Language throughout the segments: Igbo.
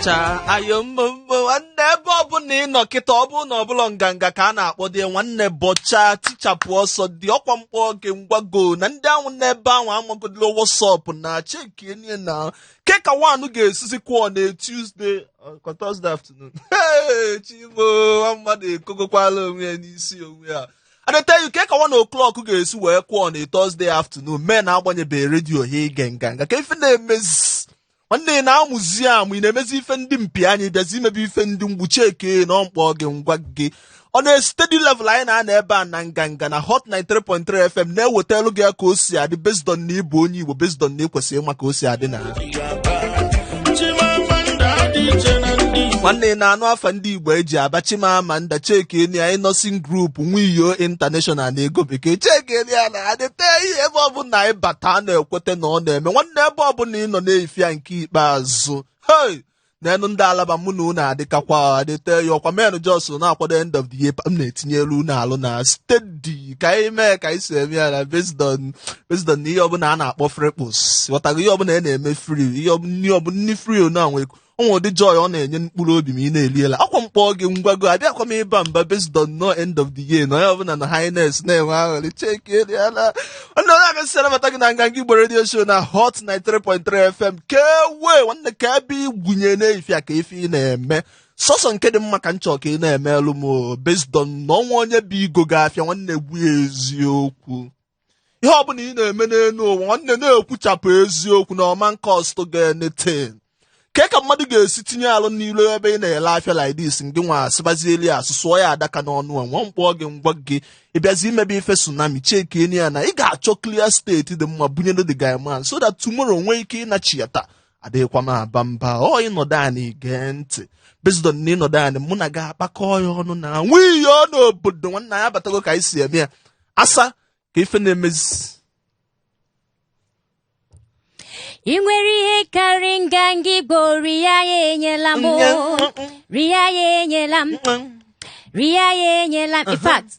Bọcha ayo mbombo. Nwanne, ebe ọbụla ị nọ kịta, ọ bụrụ na ọbụla nganga ka a na-akpọ dị, nwanne, bọcha, tichapụ ọsọ dị ọkwa mkpọ gị ngwago na ndị ahụ n'ebe ahụ amagodolo WhatsApp na chekie na ke ka nwanụ ga-esizi kwụọ na Tuesday kwa Thursday afternoon. Hey, chimo nwa mmadụ ekogokwala onwe ya n'isi onwe ya. I dey tell you, ke ka 1 o'clock ga-esi wee kwụọ na Thursday afternoon mee na agbanyebeghị redio ha ige nganga ka ife na-emezi. Nwanne, ị na-amụzi amụ, ị na-emezi ife ndị mpi anyị bịazi imebe ife ndị mgbuchi eke na mkpọ gị ngwa gị ọ na steady level anyị na-anọ ebe a na nganga na Hot 93.3 FM na-ewetelu gị ya ka o si adị, based on na ịbụ onye Igbo, based on na ị kwesịrị ịma ka o si adị na Chimamanda Adichie na ndị Igbo. Nwanne, ị na-anụ afa ndị Igbo eji aba Chimamanda, chekeni ya, Innoson Group, Nwiyo International na ego bekee, chekeni ya na adịte ihe. Ebe ọbụla anyị bata na-ekweta na ọ na-eme. Nwanne, ebe ọbụla ị nọ na-efi ya nke ikpeazụ, hey, n'enu ndị alaba mụ na unu adịkakwa adịte ya ọkwa men jos na-akwado end of the year m na-etinye elu unu alụ na steady ka anyị mee ka anyị si eme ya na based on ihe ọbụla a na-akpọ free-pus. Ghọtago? Ihe ọbụla a na-eme free, ihe ọbụla nni free na nwe onwe ụdị joy ọ na-enye mkpụrụ obi ma ị na-eliela akwa mkpọ gị ngwago abịakwa m ịba mba based on no end of the year na onye ọbụla na highness na-enwe aghụrị. Cheke ya na nwanne onye aka si anabata gị na Nganga Igbo Radio Show na Hot 93.3 FM. Kewe nwanne, ka ebe igwunye n'efia ka ife ị na-eme sọsọ nke dị mma ka m chọọ ka ị na-emelụ m o, based on na ọnwa onye bụ igo ga-afịa. Nwanne, gwu ya eziokwu. Ihe ọbụla ị na-eme n'elu ụwa, nwanne, na-ekwuchapụ eziokwu na ọma cost gị anything. Ke ka mmadụ ga-esi tinye alụ n'ilu ebe ị na-ele afịa like this, ngị nwa asịbazieli ya asụsụọ ya adaka n'ọnụ a nwa mkpọ gị ngwa gị ịbịazi imebe ife tsunami. Cheki ya na ị ga-achọ clear state dị mma bunyere the guy man so that tomorrow nwee ike ịnachi ya taa. Adịghịkwa m aba mba ọ ịnọdụ anyị gee ntị based on na ịnọdụ anyị mụ na gị akpakọ ya ọnụ na nwunye n'obodo. Nwanne anyị, abatago ka anyị si eme ya asa ka ife na-emezi. Ị nwere ihe karịrị nganga Igbo? Ria ya enyela m o. Ria ya enyela m, ria ya enyela m. In fact,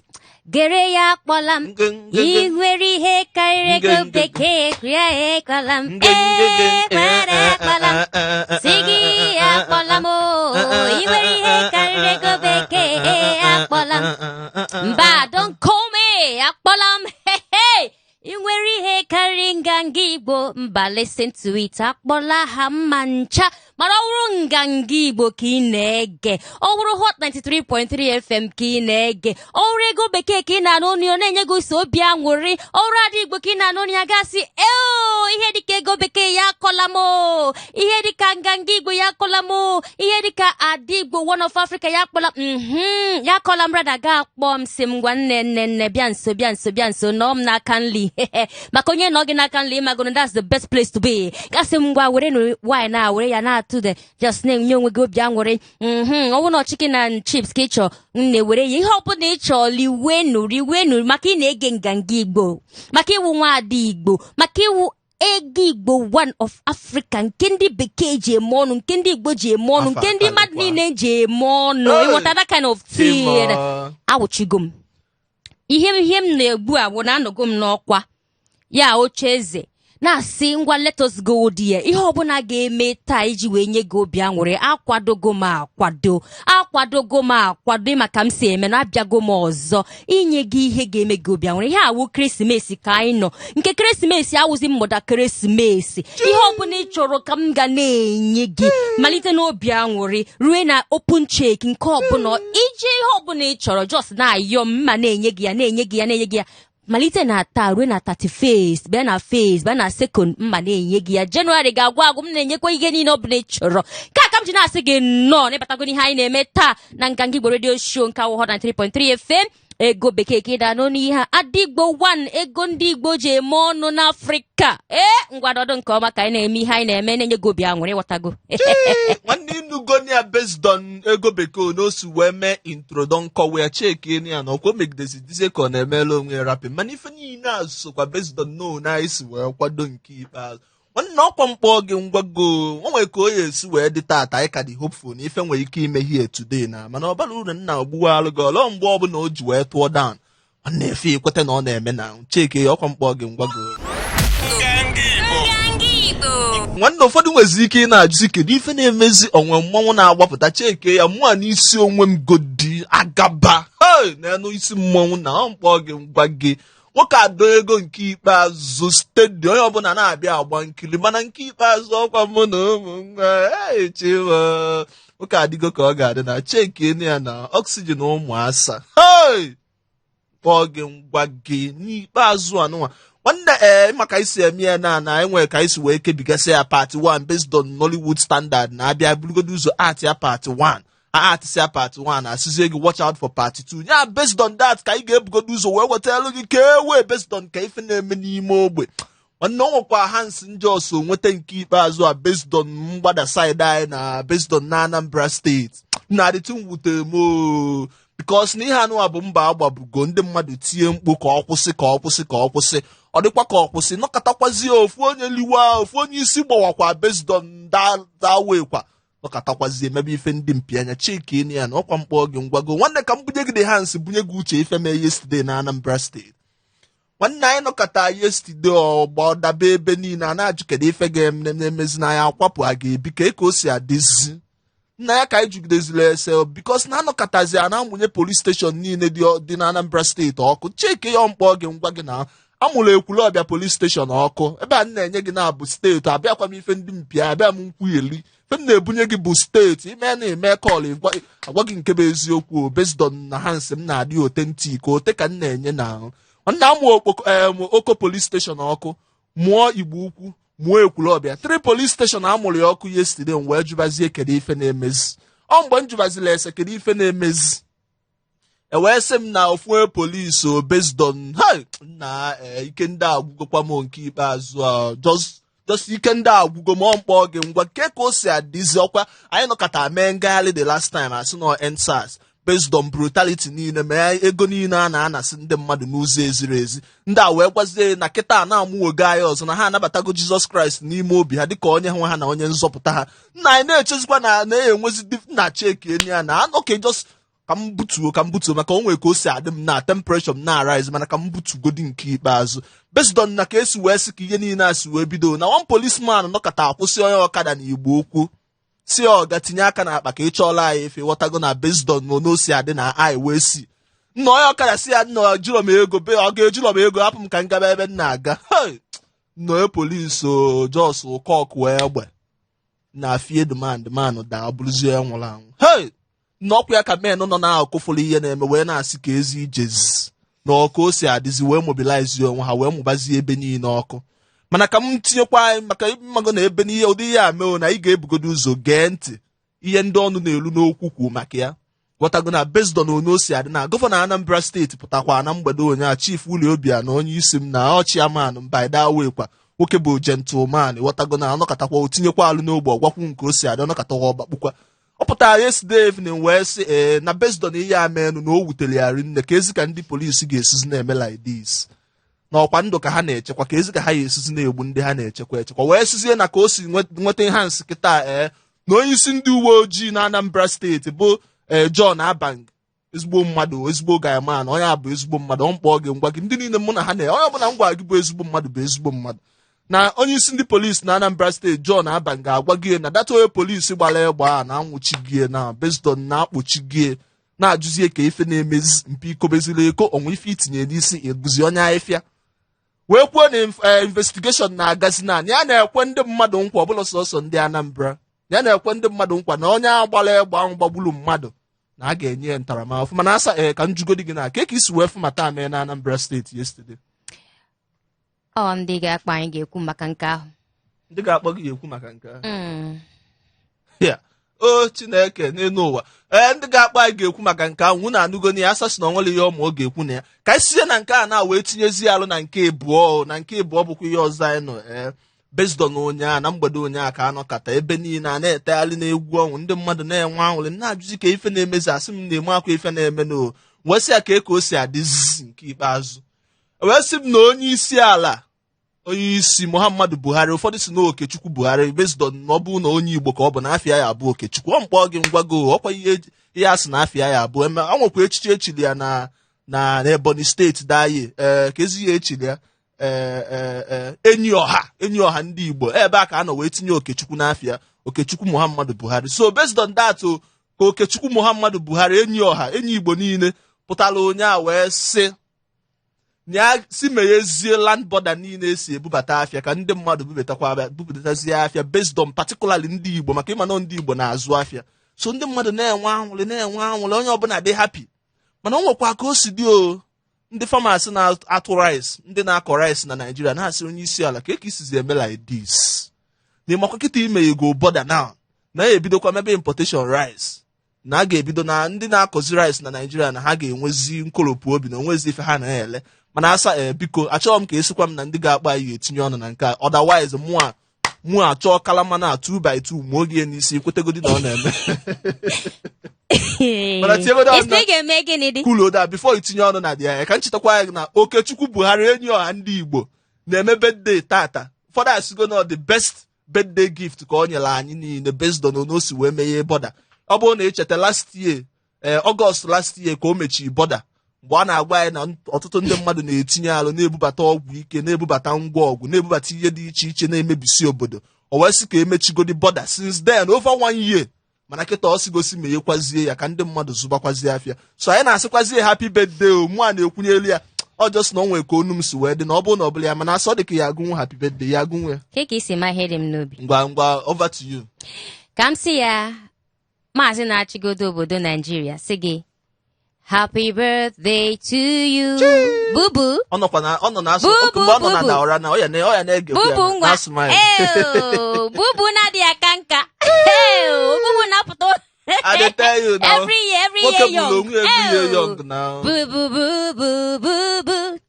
gere ya akpọla m. Ị nwere ihe karịrị ego bekee? Ria ya ekpọla m, ee, kwere akpọla m, si gị akpọla m o. Ị nwere ihe karịrị ego bekee? Ee, akpọla m. Mba, don't call me, akpọla m. Hey, ị nwere ihe karịrị nganga Igbo? Mba, listen to it, akpọla ha mma ncha. Mana ọ bụrụ nganga Igbo ka ị na-ege, ọ bụrụ Hot 93.3 FM ka ị na-ege, ọ bụrụ ego bekee ka ị na-anụ onu ya, ọ na-enye gị isi obi aṅụrị. Ọ bụrụ ada Igbo ka ị na-anụ onu ya, gasị eo ihe dịka ego bekee ya akọla m o. Ihe dịka nganga Igbo ya akọla m o. Ihe dịka ada Igbo One of Africa ya akpọla ya akọla m. Rada ga akpọ m, si m ngwa, nne, nne, nne, bịa nso, bịa nso, bịa nso, nọọ m n'aka nli, maka onye nọ gị n'aka nli ịmagoro that's the best place to be. Gasị m ngwa, were nụ wine a, were ya na-atụ the just na-enye onwe gị obi aṅụrị. Ọ bụrụ na chicken and chips ka ị chọọ, nne, were ya. Ihe ọbụla ị chọọ, liwenu, riwenu, maka ị na-ege nganga Igbo, maka iwu nwaada Igbo, maka iwu ego Igbo One of Africa, nke ndị bekee ji eme ọnụ, nke ndị Igbo ji eme ọnụ, Afa nke ndị mmadụ akarịkwa. niile ji eme ọnụ. Hey! Ịghọta that kind of thing? Chima. Awụchigo m ihe m na-egbu a bụ na anọgo m n'ọkwa ya oche eze na-asị ngwa, let us go there. Ihe ọbụla ga-eme taa iji wee nye gị obi aṅụrị, akwadogo m, akwado, akwadogo m, akwado maka m si eme na abịago m ọzọ inye gị ihe ga-eme gị obi aṅụrị. Ihe awụ Ekeresimesi ka anyị nọ, nke ekeresimesi awụzi mmụda ekeresimesi. Ihe ọbụla ị chọrọ ka m ga na-enye gị, malite n'obi aṅụrị rue na open check, nke ọbụla iji ihe ọbụla ị chọrọ, just na-ayọ m ma na-enye gị ya, na-enye gị ya, na-enye gị ya, malite na taa rue na 31st, bịa na first, bịa na second, mma na-enye gị ya. Jenụwarị ga-agwụ agwụ, m na-enyekwa ihe niile ọbụla ị chọrọ ka m ji na-asị gị nnọọ n'ịbatago n'ihe anyị na-eme taa na Nganga Igbo Radio Show nke awụ Hot 93.3 FM. Ego bekee ka ị da n'ọnụ ihe a Adigbo 1, ego ndị Igbo ji eme ọnụ n'Afrịka. Ee, ngwa, nọdụ nke ọma ka anyị na-eme ihe anyị na-eme na-enye gị obi aṅụrị. Ịghọtago? Nwanne, inugonia based on ego bekee na o si wee mee intro nkọwa ya. Cheki ya na ọkwa o megidezi dizie ka ọ na-emela onwe ya rapping, mana ife niile a sokwa based on no na anyị si wee kwado nke ikpeazụ. Nwanne, ọkwa mkpọ gị ngwago o nwere ka o ya esi wee dị taata. Anyị ka dị hopeful na ife nwere ike ime here today na mana ọ bara uru nna ogbuwalụ gị ọlọ mgbe ọbụla o ji wee tụọ down. Nwanne, efe ekweta na ọ na-eme na cheki ya ọkwa mkpọ gị ngwago. Nganga Igbo. Nganga Igbo. Nwanne, ụfọdụ nwezi ike ị na-ajụzi, kedu ife na-emezi onwe mmọnwụ na-agbapụta? Cheke ya, mụa n'isi onwe m godi agaba. Hey, n'enu isi mmọnwụ na ọ mkpọ gị ngwa gị. Nwoke adọ ego nke ikpeazụ steady, onye ọbụla na-abịa agba nkiri, mana nke ikpeazụ ọkwa mụ na ụmụ nwa. Hey, chiwa nwoke adịgo ka ọ ga-adị na cheki ya na oxygen ụmụ asa. Hey! Kpọọ gị ngwa gị n'ikpeazụ anụnwa, nwanne. Ee, maka isi eme ya na enwere ka isi wee kebigasị ya part 1 based on Nollywood standard, na-abịa burugodo ụzọ art ya part 1, art ya part 1, asịzie gị watch out for part 2 ya. Based on that ka anyị ga-ebugodo ụzọ wee wetara gị ka e wee based on ka ife na-eme n'ime ogbe. Nwanne, o nwekwa Hans Njọs nweta nke ikpeazụ a based on mgbada side anyị na based on na Anambra Steeti na adịtụ mwute m o, because na ihe anụwa bụ mba agbagbugo ndị mmadụ tie mkpu ka ọ kwụsị, ka ọ kwụsị, ka ọ kwụsị. Ọ dịkwa ka ọ kwụsị, nọkọtakwazie ofu onye liwa, ofu onye isi gbawakwa based on that way kwa, nọkọtakwazie mebe ife ndị mpi anya. Chike ya na ọkwa mkpọ gị ngwago. Nwanne, ka m bunye gị the hands, bunye gị uche ife mee yesterday na Anambra Steeti. Nwanne, anyị nọkọta yesterday, ọgba dabe ebe niile a na-ajụ kedu ife ga-emezi n'anya akwapụ a ga-ebi ka o si adịzi nna ya ka anyị jugidezila ese, because na anọkọtazi a na-amụnye police station niile dị na Anambra Steeti ọkụ. Cheke ya, mkpọ gị ngwa gị na amụrụ Ekwulọbịa police station ọkụ. Ebe a m na-enye gị na-abụ steeti abịakwa m ife ndị mpi abịa m nkwugheli. Ife m na-ebunye gị bụ steeti ime na-eme call agwa gị nke bụ eziokwu o, based on na hands m na-adị authentic ote ka m na-enye na nna amụ Oko police station ọkụ, mụọ Igbo Ukwu, mụọ Ekwulọbịa, three police station amụrụ ya ọkụ yesterday. M wee jụbazie kedu ife na-emezi. Ọ mgbe m jụbazila ese kedu ife na-emezi, e wee sị m na ofu onye polisi o based on hey, nna ike ndị agwụgokwa m nke ikpeazụ a, just ike ndị agwụgo m. Ọ mkpọ gị ngwa ke ka o si adịzi ọkwa anyị nọkọta mee ngagharị the last time, asị na EndSARS based on brutality niile mee ego niile a na-anasị ndị mmadụ n'ụzọ eziri ezi. Ndị a wee gwazie na kịta na-amụwogo anyị ọzọ na ha anabatago Jizọs Kraịst n'ime obi ha dịka onye nwe ha na onye nzọpụta ha. Nna, anyị na-echezikwa na na-enwezi na cheki enyi ya na oke just ka m butuo, ka m butuo, maka o nwere ka o si adị m na temperature m na-arise, mana ka m butugodi nke ikpeazụ based on na ka esi wee sị ka ihe niile a si wee bido na one policeman nọkọta akwụsị onye ọkada na Igbo Ukwu, si ọga tinye aka n'akpa ka ị chọọla anyị efe ghọtago na based on na o si adị na anyị wee si nna onye ọkada si ya, nna, jụrọ m ego be ọ ga-ejụrọ m ego, hapụ m ka m gaba ebe m na-aga. Hey! Nna, onye polisi o jos kọk wee egbe na fie demand man daa, bụrụzie nwụrụ anwụ. Hey! N'ọkwa ya ka men nọ na-akụfụrụ ihe na-eme wee na-asị ka ezi ijezi na ọkụ o si adịzi wee mobilize onwe ha wee mụbazie ebe niile ọkụ. Mana ka m tinyekwa anyị maka mmago na ebe n'ihe ụdị ihe a mee na anyị ga-ebugodo ụzọ gee ntị ihe ndị ọnụ na-elu n'okwu kwu maka ya, ghọtago, na based on onye o si adị na gọvanọ Anambra Steeti pụtakwa na mgbede ụnyaahụ, Chief Willie Obianọ, onye isi m na ọ chairman by that way kwa, nwoke bụ gentleman, ghọtago, na ọnọkọtakwa o tinyekwa alụ n'ogbe ọgwakwu nke o si adị, ọnọkọtakwa ọgbakpukwa. Ọ pụtara yesterday evening wee sị ee na based on ihe a menụ na o wutere ya rinne, ka ezi ka ndị polisi ga-esizi na-eme like this, na ọkwa ndụ ka ha na-echekwa, ka ezi ka ha ga-esizi na-egbu ndị ha na-echekwa echekwa. Wee sizie na ka o si nweta ihe nsị kịta ee na onye isi ndị uwe ojii na Anambra Steeti bụ ee John Abang, ezigbo mmadụ, ezigbo guyman, onye a bụ ezigbo mmadụ. Ọ mkpọ gị ngwa gị, ndị niile mụ na ha na onye ọbụla m gwara gị bụ ezigbo mmadụ bụ ezigbo mmadụ. Na onye isi ndị polisi na Anambra Steeti John Abang ga-agwa gị na data onye polisi gbara egbe a na-anwụchi gị na based on na-akpọchi gị na-ajụzie ka ife na-emezi mpi ikobeziri eko onwe ife itinye n'isi ebuzi onye ahịfịa, wee kwuo na investigation na-agazi naanị ya na-ekwe ndị mmadụ nkwa, ọbụla sọsọ ndị Anambra ya na-ekwe ndị mmadụ nkwa na onye agbara egbe ahụ gbagburu mmadụ na a ga-enye ya ntaramahụhụ. Mana asa ee ka njugodi gị na ka isi wee fụ mata mee na Anambra Steeti yesterday? Ọ ndị ga-akpọ anyị ga-ekwu maka nke ahụ. Ndị ga-akpọ gị ga-ekwu maka nke ahụ. Ya o Chineke n'elu ụwa, ee, ndị ga-akpọ anyị ga-ekwu maka nke ahụ. Unu anụgo na ya asasị na onwere ihe ọma ọ ga-ekwu na ya ka anyị sizie na nke a na wee tinyezie alụ na nke ịbụọ. Na nke ịbụọ bụkwa ihe ọzọ anyị nọ ee based on ụnyaahụ na mgbede ụnyaahụ ka anọkata ebe niile a na-etegharị n'egwu ọnwụ, ndị mmadụ na-enwe anwụrị, na-ajụzi ka ife na-emezi. Asị m na-eme akwa ife na-eme no wee sị ya ka o si adịzi nke ikpeazụ, wee sị m na onye isi ala, onye isi Muhammadu Buhari, ụfọdụ si na Okechukwu Buhari based on na ọ bụ na onye Igbo ka ọ bụ na afịa ya abụ Okechukwu. Ọ mkpọ gị ngwago ọkwa ihe a sị na afịa ya abụ eme ọ nwekwa echichi echiri ya na Ebonyi Steeti daye ee ka ezi ya echiri ya. Enyi ọha, enyi ọha ndị Igbo, ebe a ka a nọ wee tinye Okechukwu n'afịa, Okechukwu Muhammadu Buhari. So based on that o, ka Okechukwu Muhammadu Buhari, enyi ọha, enyi Igbo niile, pụtara onye a wee sị ya si meghezie land border niile esi ebubata afịa, ka ndị mmadụ bubatakwa, bubatazie afịa, based on particularly ndị Igbo, maka ịma na ndị Igbo na-azụ afịa. So ndị mmadụ na-enwe anwụrị, na-enwe anwụrị, onye ọbụla dị happy. Mana o nwekwa ka o si dị o. Ndị farmers na-atụ rice, ndị na-akọ rice na Naịjirịa, na-asị onye isi ala ka isizi eme like this, na ịmakwa kịta ime ego border now, na ya ebidokwa mebe importation rice, na a ga-ebido na ndị na-akọzi rice na Naịjirịa, na ha ga-enwezi nkoropụ obi na onwezi ife ha na-ele. Mana asa, ee, biko, achọghị m ka esikwa m na ndị ga-akpọ anyị ga-etinye ọnụ na nke a. Otherwise mụa mụ achọọ kalama na 2 by 2 ma oge n'isi kwetegodi na ọ na-eme. Mana tinyegodo ọnụ Isi ị ga-eme gịnị dị? Cool down before itinye ọnụ na dị ya, ka nchetakwa ya na Okechukwu Buhari, enyi ọha ndị Igbo, na-eme birthday tata. Ụfọdụ asịgo na ọ the best birthday gift ka o nyere anyị niile, based on o si wee meghe border. Ọ bụrụ na echeta last year, ee, August last year, ka o mechiri border, mgbe a na-agwa anyị na ọtụtụ ndị mmadụ na-etinye alụ, na-ebubata ọgwụ ike, na-ebubata ngwa ọgwụ, na-ebubata ihe dị iche iche na-emebisi obodo, o wee sị ka emechigodi border. Since then, over one year, mana kịta ọ sigosi meghekwazie ya ka ndị mmadụ zụbakwazie afịa. So anyị na-asịkwazie happy birthday o. Mụ a na-ekwunyelu ya, ọ just na o nwere ka onu m si wee dị na ọ bụrụ na ọ bụla ya, mana asọ dị ka ya agụnwu happy birthday, ya agụnwu ya. Ka isi ma ihe dị m n'obi. Ngwa ngwa, over to you. Ka m sị ya, maazị na-achịgodo obodo Naijiria, sị gị happy birthday to you, bubu. Ọ nọkwa na ọ nọ na asụ Bubu, mgbe ọ nọ na bubu. Daura na ọ ya na-egekwa Bubu ya ngwa. na smile. Eo, bubu na-adịghị aka nka. Eo, bubu na-apụta I dey tell you now. every year, every Nwoke year bụrụ young. onwe every year Eo. young now. Bubu bubu bubu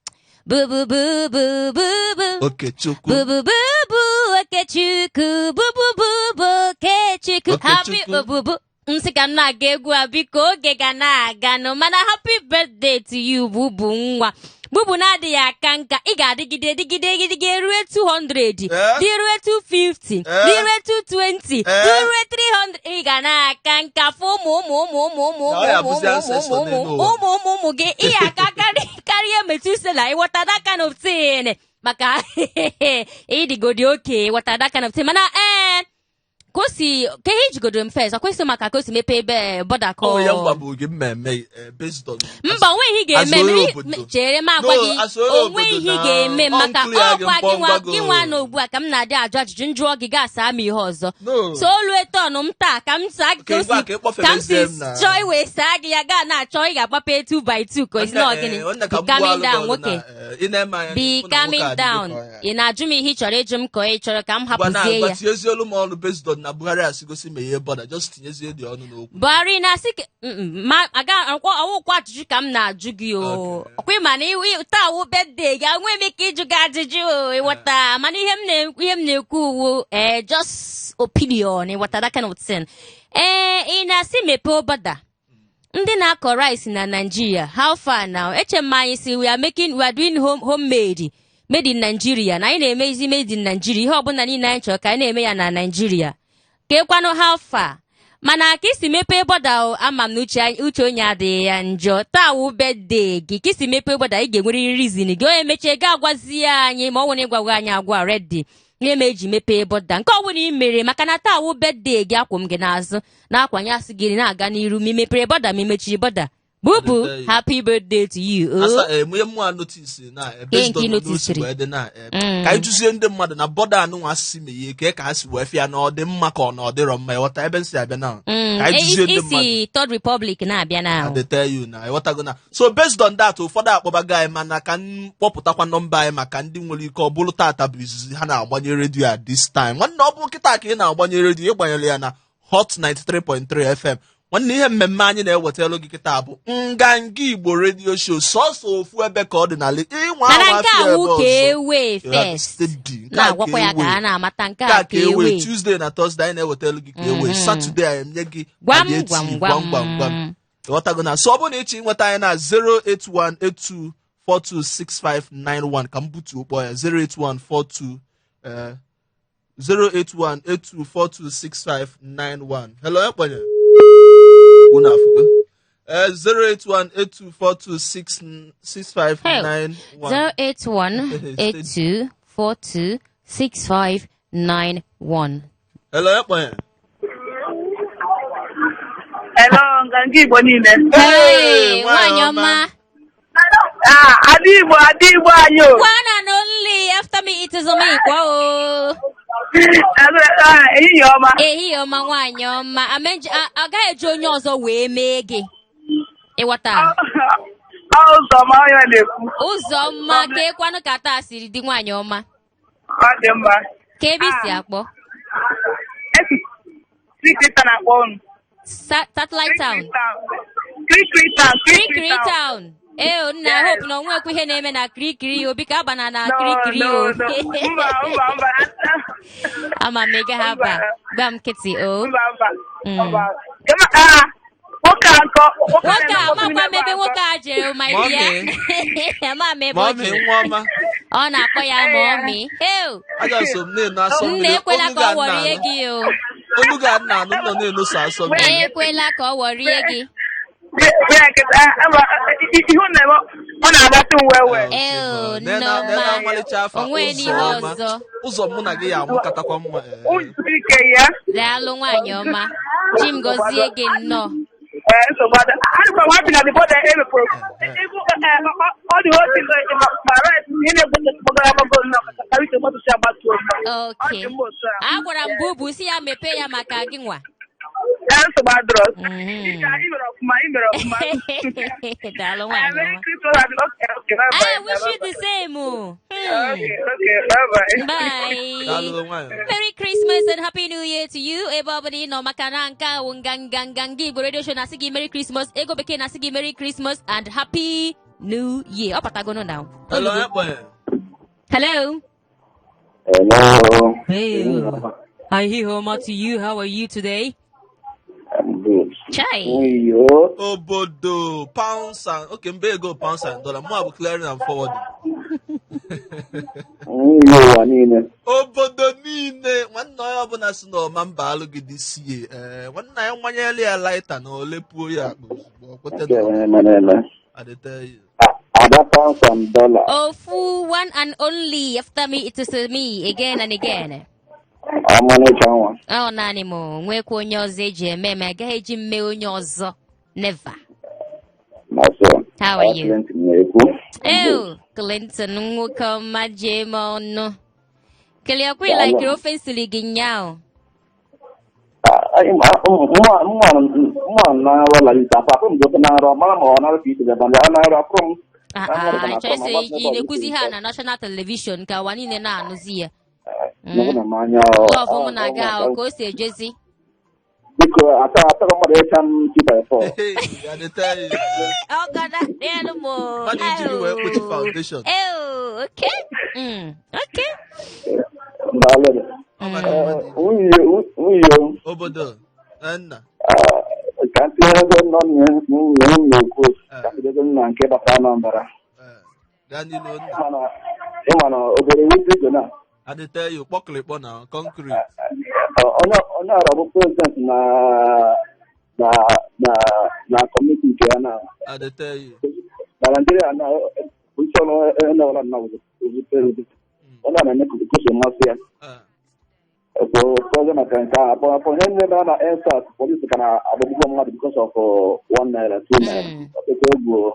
bubu bubu bubu. Okechukwu. Bubu bubu Okechukwu, bubu bubu Okechukwu, happy Okechukwu. bubu. Nsị ka m na-aga egwu a, biko, oge ga na-aga nụ, mana happy birthday to you, bubu nwa, bubu na-adịghị aka nka. Ị ga-adịgide dịgide dịgide rue 200, Eh? dị rue 250, Eh? dị rue 220, Eh? dị rue 300. Ị ga na-aka nka fụ ụmụ ụmụ ụmụ ụmụ ụmụ Na ọ ya ụmụ bụzi ụmụ ancestor ụmụ n'elu ụwa. ụmụ ụmụ ụmụ gị. Ị ga-aka karịa Metusela, ịghọta that kind of thing, maka ịdịgodi oke, ịghọta that kind of thing. Mana ee, ka o si ka ihe ijigodoro m first, ọ kwesịrị maka ka o si mepee ebe border ka Ọ ya ọ- ngwa bụ oge mmemme based on Mba, onwe ihe ị ga-eme. As onye obodo. Chere m agwa No, gị. as onye Onwe obodo ihe ị na- ga-eme ọ maka clear gị ọkwa mkpọ gị nwa mgbago. gị nwa na ugbu a ka m na-adị ajụ ajụjụ, njụọ gị ga-asa m ihe ọzọ. No. So olu etọn m taa ka m saa ka Okay, o si ngwa ka ị kpọfere ka m si eze m na- chọọ iwe saa gị, ya gaa na-achọ ị ga-agbape 2 by 2 ka esi na ọgịnị. Nwanne, Be ka m calming gbuo alụ down gị ọnụ nwoke. na, ị na-eme anya Be n'ikwu na nwoke calming a adịgo down. ka ọ ya. Ị na-ajụ m ihe ị chọrọ ịjụ m, ka ị chọrọ ka m Ngwa na hapụzie ngwa ya? tinyezie olu m ọnụ based on na Buhari asịgosi meghee border, just tinyezie dị ọnụ n'okwu. Buhari na-asị ka ma aga ọwụkwa ajụjụ ka m na-ajụ gị o. Okay. Ọkwa ịma na taa wụ birthday gị, enweghị m ike ịjụ gị ajụjụ o, ịghọta? Mana ihe m na-ekwu uwu ee, just opinion, ịghọta that kind of thing. Ee, ị na-asị mepee border, ndị na-akọ rice na Nigeria, how far now? Eche m anyị si we are making, we are doing homemade, made in Nigeria, na anyị na-emezi made in Nigeria, ihe ọbụla niile anyị chọrọ ka anyị na-eme ya na Nigeria. Kekwanụ how far? Mana ka isi mepee border o, ama m na uche onye adịghị ya njọ. Taa wụ birthday gị, ka isi mepee border, ị ga-enwerịrị reason gị. Onye mechie ga agwazie anyị, ma ọ nwere ịgwagwa anyị agwa ready ihe ma eji mepee border nke ọ bụla ị mere, maka na taa wụ birthday gị. Akwụ m gị n'azụ na-akwanye, asị gị na-aga n'iru, ma ị mepere border, ma ị mechiri border. Bubu, happy birthday to you o. Asa ihe mụnwa notice na based Nke on ị otu o si noticiri? wee dị na ka anyị jụzie ndị mmadụ na border anụnwa asịsị meghee, ka ha si wee fịa na ọ dị mma ka ọ na ọ dịrọ mma, ịghọta ebe m si abịa na? Ka anyị jụzie ndị mmadụ. Isi Third Republic na-abịa na I dey tell you na ịghọtago na so based on that, ụfọdụ akpọbago anyị, mana ka m kpọpụtakwa nọmba anyị maka ndị nwere ike ọ bụrụ tata bụ izizi ha na-agbanye redio at this time. Nwanne, ọ bụ kịta ka ị na-agbanye redio, ịgbanyere ya na Hot 93.3 FM. Nwanne, ihe mmemme anyị na-ewetara gị kịta bụ Nganga Igbo Radio Show, sọsọ ofu ebe ka ọ dị n'ala ịnwa Mana anwa nke afịa a ebe wụ ka ọzọ. ewe Ya, first steady. Nke a na-agwakwa ya ka ewe. a na-amata nke Nke a a ka ka ewe ewe. Tuesday na Thursday anyị na-ewetara gị ka ewe. Saturday anyị enye gị Gwam palliative, gwam gwam gwam. gwam gwam, ịghọtago na? So ọ bụrụ na ịchọ ịnweta anyị na 08182426591, ka m butuo kpọọ ya 08142 08182426591. Hello, ekpenye unu afụgo. 08182426591. 08182426591. Hello, ekponye. Hello, nganga Igbo niile. Hey, nwanyị nwanyị ọma. ọma. Ah, Ada Igbo, Ada Igbo anyị o. One and only after me it is me kwa o. Ah, ehihie ọma. Ehihie ọma, nwaanyị ọma. Agaghị eji onye ọzọ wee mee gị. Ịghọta? Ọ Ụzọma onye na-ekwu. Ụzọma, ka ekwanụ ka taa siri dị, nwaanyị ọma? Ọ dị mma. Ka ebe i si akpọ? Esi Krikri na-akpọ unu. Satellite Town. Krikri Town. Kirikiri Town. Ee, nna. Yes. Hope na onwekwa ihe na-eme na Kirikiri obi ka abana na No, Kirikiri no, o. no. Mba, mba, mba. Ama m ị gaghị aba. Gba m nkịtị o. Mba, mba. Mba. Mm. Ah, nwoke a nkọ. Nwoke a, amakwa m ebe nwoke a jere, my Mommy. dear. Ama m ebe ọ Mommy, jere. nwa ọma. Ọ na-akpọ ya mommy. Hey, Aja so m na-enu asọ nna, mmiri. ekwela Olu ka ga ọ wọrie nna gị o. Olu ga nna anụ nọ na-enu sọ asọ mmiri. Ekwela ka ọ wọrie gị. Ihu na-eme, ọ na-agbata uwe wee. Eo, Nene Nneọma. ọmalịcha afa. O nwee n'ihe Ụzọ ọma. ọzọ. Ụzọ mụ na gị ya amụkatakwa mma. Ee. Ụzọ ike ya. Daalụ, nwaanyị ọma. Chi m gọzie gị nnọọ. Ee, nsogbu adị. Adịkwa m happy na the border emepụrụ. Ego, ọ dị otu ma right ihe na-egbogara agbago nnọọ ka uche gbatusi agbatuo nnọọ. Ọ Okay. dị mma otu a. Agwara m Bubu si ya mepee ya maka gị nwa. Ee, nsogbu adịrọ. Mhm. I mere ọfụma, i mere ọfụma. Daalụ, nwaanyị Merry ọma. Christmas and okay, bye bye. I wish you the same. Okay, bye bye. Bye. Daalụ, nwaanyị ọma. Merry Christmas and Happy New Year to you. Ebe ọ bụla ị nọ, maka na nke a wụ nganga Nganga Igbo Radio Show na-asị gị Merry Christmas. Ego Bekee na-asị gị Merry Christmas and Happy New Year. Ọ batagono now. Hello, ekponye. Hello. Hello. Hey. Hi, home to you. How are you today? I'm good. Chai. Uyo. Obodo pounds and okay, mbe ego pounds and dollar. Mụ bụ clearing and forwarding. Uyo ụwa niile. Obodo niile, nwanne, onye ọbụla si na ọma mba alụ gị dị sie, ee, nwanne ya nwanyere ya lighter na ole puo ya akpa ozugbo ọ kwete Nke na onye mere eme. adịte ya. Ada pounds and dollar. Ofu, one and only. After me, it is me again and again. Ọmalịcha nwa. Ọ naanị m, nwekwa onye ọzọ eji eme ma agaghị eji mme onye ọzọ. Never. Na so. How are you? Clinton na-ekwu. Ew, Clinton, nwoke ọma, jee m ọnụ. Kelee ọkwa ịlaikiri ofe nsiri gị nyaahụ. Mma na nrọ lalite afọ afọ m dote na nrọ mara ma ọ nara ka isi gaba na nrọ afọ m. Ah, ah, chọọ isi ị na-ekwuzi ha na national television ka ụwa niile na-anụzi ya. Nọgụ na m anya. Love mụ na-aga ahụ ka o si ejezi. Biko, atọ atọ mmadụ ịcha m 2 by 4. Hey, adịte ya. Ọ gada n'elu m. Mmadụ ijiri wee kpuchi foundation. Ew, okay. Okay. Daalụ. Ọ maka mmadụ. Nwunye nwunye. Obodo, ee, nna. Ka ntinyere nọ nwunye m na-ekwu, ka mbidogo na nke gbasara Anambra. Ee, gaa n'ilu, nna. Ịma na obere wute na Adịte ya kpọkịrịkpọ na concrete. Onye ọrụ bụ president na committee nke ya na Adịte ya. na Naijiria na isi ọrụ enewara na ozi president onye a na-eme ka o si masị ya. Ee. Ọzọ maka nke a akpọ afọ ihe ndị mere na EndSARS, polisi ka na-agbagbu mmadụ because of 1 naira, 2 naira. Ọtụtụ egwu.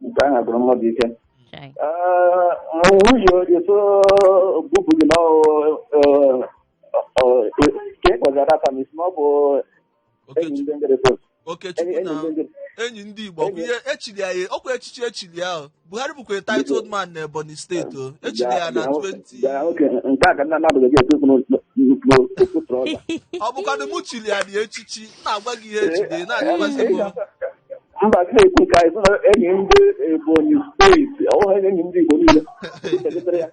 Nke ahụ gụrụ mmadụ ike. Chai. Nwunye eso bubu gị na ka ị kpọzara aka m isi na ọ bụ enyi ndị ngere post. Okechukwu enyi na ndị ngere. Enyi ndị Igbo, ọkwa ihe echiri ya, ọkwa echichi echiri ya o. Buhari bụkwa titled man na Ebonyi Steeti o, echiri ya na 20. Bịa, oke nke a ka nna na-abụghị gị ekwu n'okwu trọza. Ọ bụkwanụ mụ chiri ya dị echichi m na-agwa gị ihe echiri na-adịkwazị m. Mba, gị na-ekwu nke anyị sị na enyi ndị Ebonyi Steeti, ọ bụghị enyi ndị Igbo niile. Chetere ya.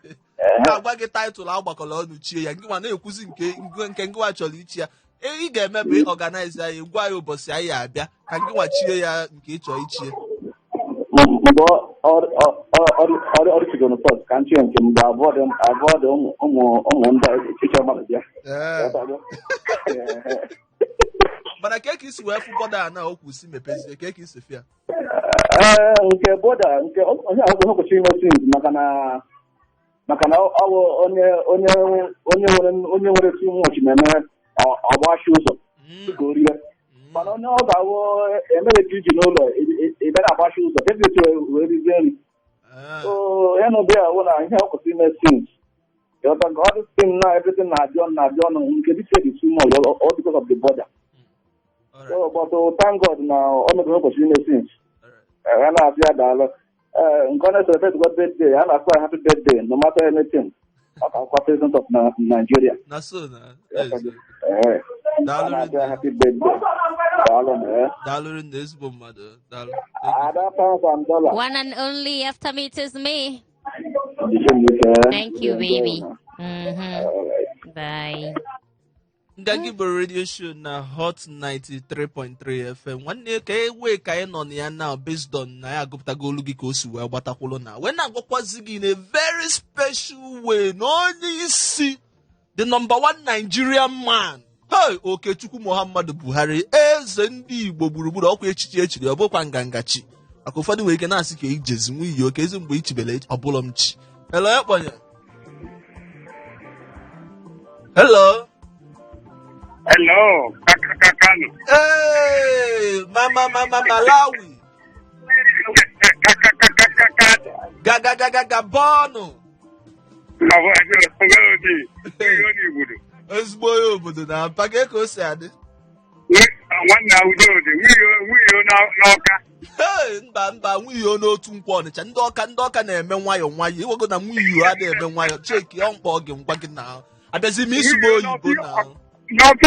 M na-agwa gị title agbakọrọ ọnụ chie ya, gị nwa na-ekwuzi nke ngịnwa chọrọ ichi ya. Ị ga-eme bụ organize anyị, gwa anyị ụbọchị anyị abịa ka ngịnwa chie ya nke ị chọrọ ichie. Mgbe ọrụ chigoro fọs ka nchie nke mgbe abụọ dị abụọ dị ụmụ ụmụ ụmụ ndị ịchọ mmadụ bịa. Ee. Mana ka ka isi wee fụ border na okwu si mepezie, ka ka isi fịa? Ee, nke border, nke onye ahụ kwesịrị ime since, maka na ọ bụ onye nwere too much na-eme ọgbachi ụzọ ka o rie. Mana onye ọ ga-awụ emere ka iji n'ụlọ ị bịara agbachi ụzọ ka esi wee rizie nri. So ya na obi ahụ na ihe ọ kwesịrị ime since, ịghọta ka ọ dị thing na everything na-adị ọnụ nke this year is too much, all because of the border. So but thank God na ọ mebiri o kwesịrị ime since. Ya na-asị ya daalụ. Ee, nke ọ na-celebrate God birthday, a na-asị ya happy birthday. No matter anything, ọ ka akwụkwọ president of Nigeria. Na so na. Ee, a Daalụ. na-asị ya happy birthday, daalụ na ya. Daalụ rinne, ezigbo mmadụ, daalụ. Ada pounds and dollar. One and only after me, it is me. Jisie m ike. Thank you, baby. Bye. Nganga Igbo Radio Show na Hot 93.3 FM. Nwanne, ka e wee ka anyị nọ na ya now, based on na ya agụpụtago olu gị ka o si wee gbatakwụlụ na wee na-agwakwazi gị in a very special way na onye isi, the number one Nigerian man, hey, Okechukwu Muhammadu Buhari, eze ndị Igbo gburugburu, ọkwa echichi echiri, ọ bụkwa nganga chi, maka ụfọdụ nwere ike na-asị ka ijezi nwunye oke ezi mgbe ichibele ọbụlọ m chi. Hello, ekponye, hello. Hello, Kakakakano. Hey, mama, mama Malawi. Kakakakakaka. Gaga gaga Gabon. Obodo. Ezigbo onye obodo na mpaga ka o si adị. Nwanne Udodi, nwunye n'Ọka. Hey, mba mba, nwunye n'otu nkwọ Ọnịcha. Ndị Ọka na-eme nwayọ nwayọ, iwego na nwunye adịghị eme nwayọ. Cheki ọ mkpọ gị ngwa gị na abịazi m isugbo oyibo na N'ọkụ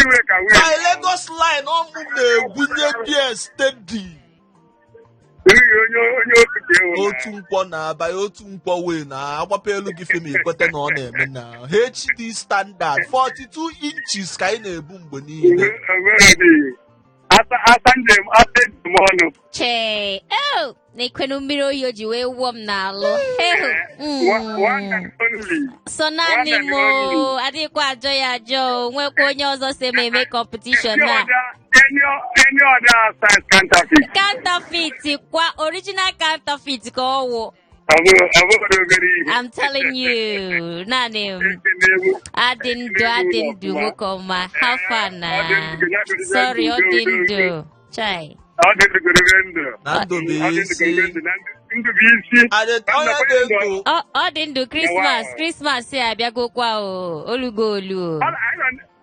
iwe ka nwunye. My Lagos line ọmụ na-egwunye bie steady. Nwunye onye otu ka ewu. Otu nkwọ na-abanye otu nkwọ wee na agbapụ elu gị fim, ikwete na ọ na-eme na HD standard 42 inches ka anyị na-ebu mgbe niile. Asa asa njem, asa njem ọnụ. Chee, oh, na-ekwenu mmiri oyi o ji wee wụọ m n'alụ. Ehu. One and only. So naanị m o, adịghịkwa ajọ ya ajọ o, nwekwa onye ọzọ si m eme competition na. Any other size counterfeit. Counterfeit kwa, original counterfeit ka ọ wụ. Ọ bụghị obere ihe. I'm telling you, naanị m. Adị ndụ, adị ndụ, nwoke ọma. How far na? Sorry, ọ dị ndụ. Chai. Ọ dị ndụ gorobe ndụ. Na ndụ bụ Ọ dị ndụ isi. gorobe ndụ na ndụ bụ isi. Onye na-ego. Ọ dị ndụ. Christmas, Christmas ya abịagokwa o. Olugo olu o.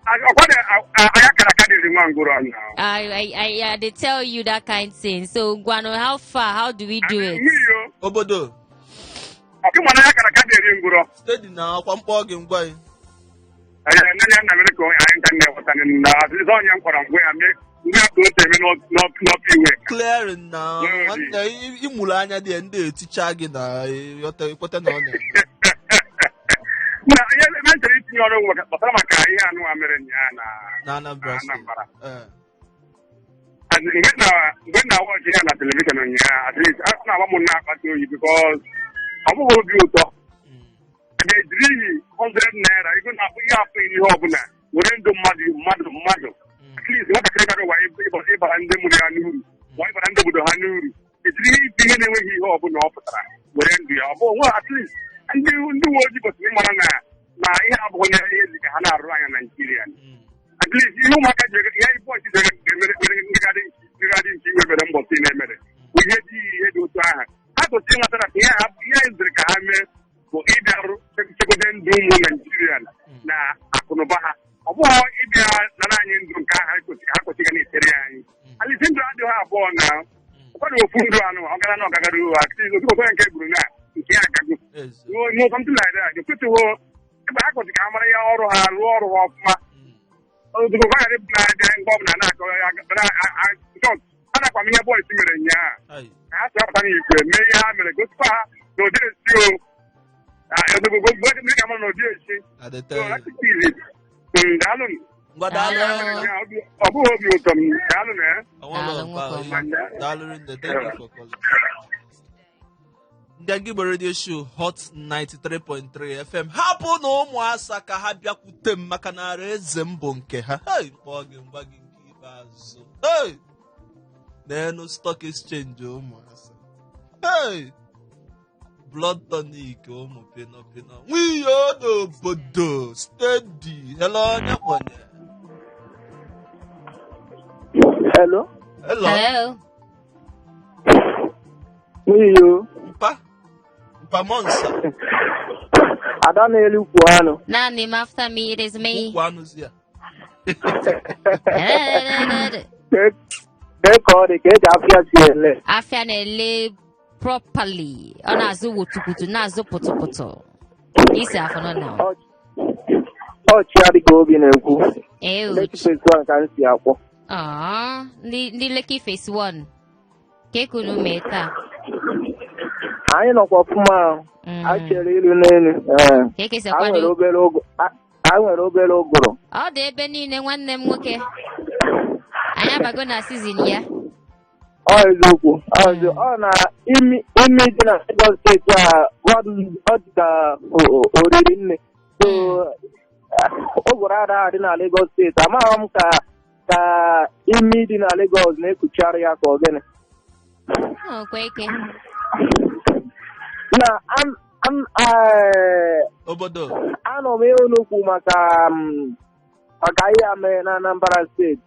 Ọkwado anya kara aka dịrị nwa ngwụrọ na. I they tell you that kind thing. So, Guano, how far? How do we do it? Nwunye. Obodo. Ọkụ mana anya kara aka dịrị ngwụrọ. Steady na akwa mkpọ gị ngwa gị. Nne nna mere ka anyị nka na-eweta na azịza onye m kwara ngwa ya mee ngwa ya ka o si eme n'ọkụ iwe. Clearing na nwanne, ịmụrụ anya dị ndị eticha gị na ịghọta ikweta na ọ na-eme. Na ihe ebe m chọrọ itinye ọrụ gbasara maka ihe anụwa mere nyaa na na Anambra Steeti. Anambra. Ee. Mgbe na watch ya na television ụnyaahụ, at least ọ na-agba m na-akpata oyi, because ọ bụghị obi ụtọ ga-ejiri 100 naira ego na ihe afọ ihe ọbụla were ndụ mmadụ. At least nwatakịrị gara ụwa ịbara ndị mụrụ ya n'uru ma ịbara ndị obodo ha n'uru, ejiri ihe ihe na-enweghị ihe ọbụla ọ pụtara were ndụ ya. Ọ bụ nwe at least ndị uwe ojii kwesịrị ịmara na ihe abụghị na ihe dị ka ha na-arụ anya Naijiria. At least ihe ụmụaka ji ihe bọọchị ji emere ngagharị nke iwe mere mbọsị na-emere bụ ihe dị ihe dị otu aha ha kwesịrị ịmata na ihe ha ihe ziri ka ha mee bụ ịbịarụ chekwado ndụ ụmụ Naijiria na akụnụba ha. Ọ bụghị ịbịa nara anyị ndụ nke ahụ ha kwesịrị na-etere ya anyị. At least ndụ adịghị abụọ na ụfọdụ ofu ndụ anụ ọ gara na ọgagara uru otu okwe nke gburu na nke ya agago no something like that. Ekwesịghị ebe ha kwesịrị ka ha mara ihe ọrụ ha, rụọ ọrụ ha ọfụma ozugbo ha ghara ịbụ na-abịa mgbe ọbụla na-akọ ya. A nakwa m ihe boys mere nyaa ka ha si apụta n'igwe mee ihe ha mere, gosikwa ha na ụdị esi o ozugbo mee ka mara na ụdị esi. Daalụ. Ngwa, daalụ. Ọ bụghị obi ụtọ m, daalụ na ya. Daalụ rinne, thank you for calling. Nganga Igbo Radio Show, Hot 93.3 FM. Hapụ na ụmụasa ka ha bịakwute m, maka na ara eze m bụ nke ha. Hey, kpọọ gị ngwa gị nke ikpeazụ. Ikpeazụ, hey! N'enu stock exchange ụmụasị, hey! Blood tonic ụmụ pino pino nwiyo n'obodo steady. Hello, onye kpọnye? Hello. Hello. Hello. N'iyo. Mpa mpa monsa. Ada na-elu ukwu anụ. Naanị m, after me, it is me. Ukwu anụzi ya. Kee ka ọ dị ka eji afịa si ele? Afịa na-ele properly. Ọ na-azụ wutukwutu, na-azụ pụtụpụtụ. Isi afọ nọ na. Ọchị adịghị obi na-ekwu. Ee. Lekki Phase 1 ka m si akwọ. Ah, ndị Lekki Phase 1. Ka ekunu mee taa? Anyị nọkwa ọfụma ahụ. Anyị chere ilu n'elu. Ee. Ka ekesi A nwere akwado? A nwere obere ụgụrụ. Ọ dị ebe niile, nwanne m nwoke. Anyị abago na season ya. Ọ eziokwu. Ọ eziokwu. Ọ na imi imi dị na Lagos Steeti a, ọ dị ka oriri nne. So ụgụrụ ada adị na Lagos Steeti. Amaghị m ka imi dị na Lagos na-ekuchara ya ka ọ gịnị. Ọ kwe ike. Na Obodo. Anọ m ihe unu maka ihe a mere na Anambra Steeti.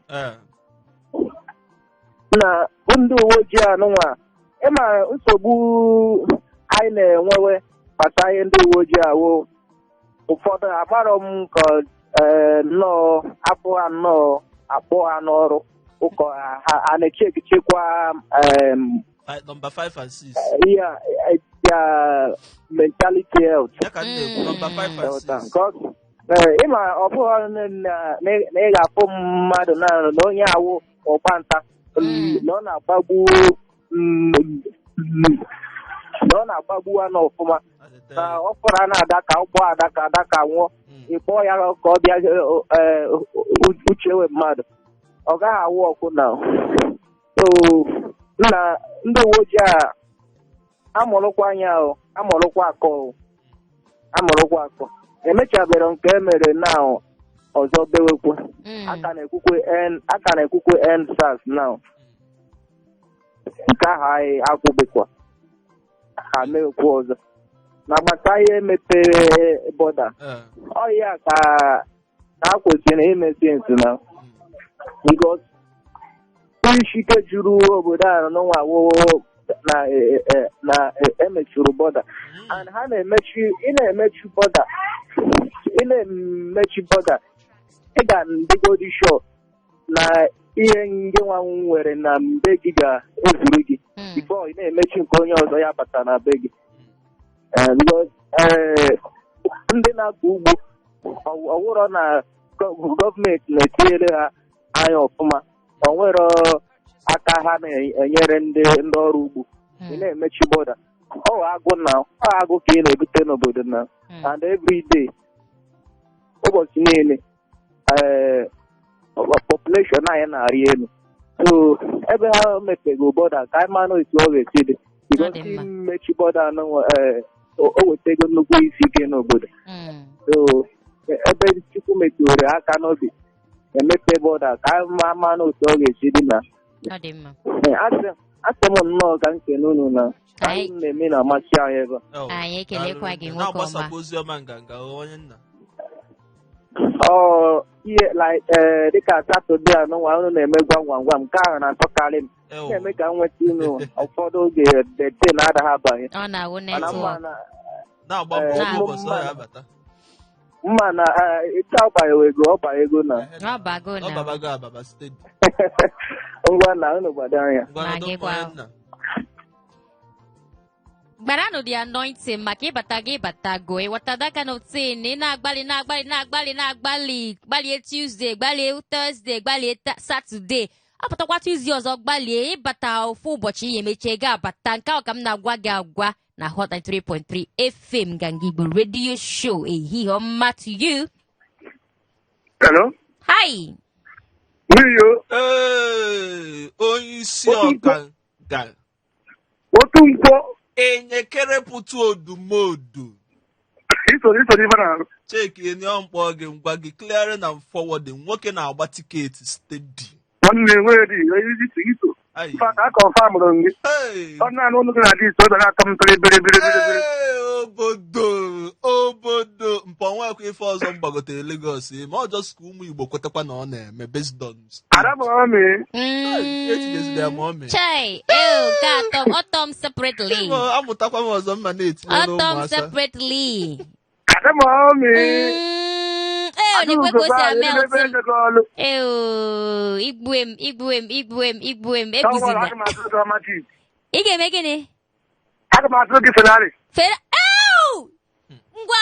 Na ndị uwe ojii anụnwa, ịma nsogbu anyị na-enwewe gbasara ihe ndị uwe ojii awụ, ụfọdụ amarọ m ka nnọọ afọ ha nnọọ akpọ ha n'ọrụ ụkọ ha a na-echekwa Number 5 and 6. Ihe a, their mentality health. Ya ka m na-ekwu, number 5 and 6. Because, ịma ọ bụghị na ị ga-afụ mmadụ na onye awụ ọgbanta na ọ na-agbagbu anụ ọfụma na ọ fọrọ a na-ada ka ụgbọ adaka adaka nwụọ. Ị kpọọ ya ka ọ bịa uche we mmadụ ọ gaghị awụ ọkụ na. So na ndị uwe ojii a amụrụkwa anya o, amụrụkwa akọ o, amụrụkwa akọ emechabere nke emere na ọzọ bewekwe. Aka na-ekwukwe EndSARS now. Nke ahụ anyị akwụbekwa ha mewekwa ọzọ na gbata ihe mepere border. Ọ ya ka a kwesịrị ime since na because isi ike juru obodo a n'ụwa wo na emechuru border and ha na-emechi. Ị na-emechi border, ị na-emechi border, ị ga-ndịgodi sure na ihe ndị nwa nwere na mbe gị ga-ezuru gị before ị na-emechi nke onye ọzọ ya bata na be gị. Because, ndị na-akọ ugbo ọwụrọ na gọọmenti na-etinyere ha anya ọfụma, o nwere aka ha na-enyere ndị ọrụ ugbo. Ị na-emechi border, ọ agụ na ọ agụ ka ị na-ebute n'obodo na and every day, ụbọchị niile, population anyị na-arị elu. So ebe ha mepego border, ka anyị mara otu ọ ga-esi dị because Ọ dị mma. mmechi border anụ o wetego nnukwu isi ike n'obodo. So ebe Chukwu metụrụ aka n'obi emepe border, ka anyị mara otu ọ ga-esi dị na. Ọ dị mma. Asị m nnọọ ka nkene unu na anyị na-eme na-amasị anyị ebe a. Oh, Anyị ekelekwa gị, daalụ. nwoke ọma. Na-agbasakwa ozi ọma nganga onye nna. Ọ ihe like dịka Saturday anụnwa unu na-eme gwam gwam gwam, nke ahụ na-atọkarị m. Na-eme ka m nweta unu ụfọdụ oge dete na-adaghị abanye. Ọ na-awụ Mana mma network. na Na-agba mbọ otu ụbọchị ọ ya abata. Mma na ịta ọbanyewego ọbanyego na. Ọ bago Ọ na. babago ababa steady. Ngwa na unu gbado anya. Ngwa Ma nọdụ gị mma, kwa. onye nna. Gbaranụ the anointing maka ịbata gị ịbatago ịghọta that kind of thing. Ị na-agbalị, na-agbalị, na-agbalị, na-agbalị, gbalie Tuesday, gbalie Thursday, gbalie Saturday, apụtakwa Tuesday ọzọ, gbalie ịbata ofu ụbọchị ihe mechie ga abata. Nke ahụ ka m na-agwa gị agwa na Hot 93.3 FM, Nganga Igbo Radio Show. Ehihie ọma to you. Hello? Hi. Wiyo, Ee, onye isi Otu ọka ga otu nkwọ. Enyekerepụta odumodu. Iso n'ife na-arụ. Cheki enyi mkpọ gị ngwa gị, clearing and forwarding, nwoke na-agba ticket steady. Nwanne. Nwanne enweghị dị isi iso. Ayi. Mfa ka a confirm gị. Hey. Ọ naanị ụnụ gị na-adị iso, ọ na-atọ m tịrị biri biri biri biri. Ee, obodo mpọ nwekwa ife ọzọ m gbagotere Lagos, ma ọ just ka ụmụ Igbo kwetakwa na ọ na-eme based on Ada bụ ọmị. Etinyeziri ya ma ọ mee. Chai, ew, ka atọ m, ọtọ m separately. Amụtakwa m ọzọ mma na-etinye Ọtọ m n'ụmụasa. separately. Ada bụ ọmị. Ee, onye kwe ka o si ame Ebe ọtị m. ego ọlụ. Ew, igbue m, igbue m, igbue m, igbue m, Ọwụwa, egbuzina. aga m atụrụ gị ọma ji. Ị ga-eme gịnị? Aga m atụrụ gị Ferrari. Fere, ew! Ngwa,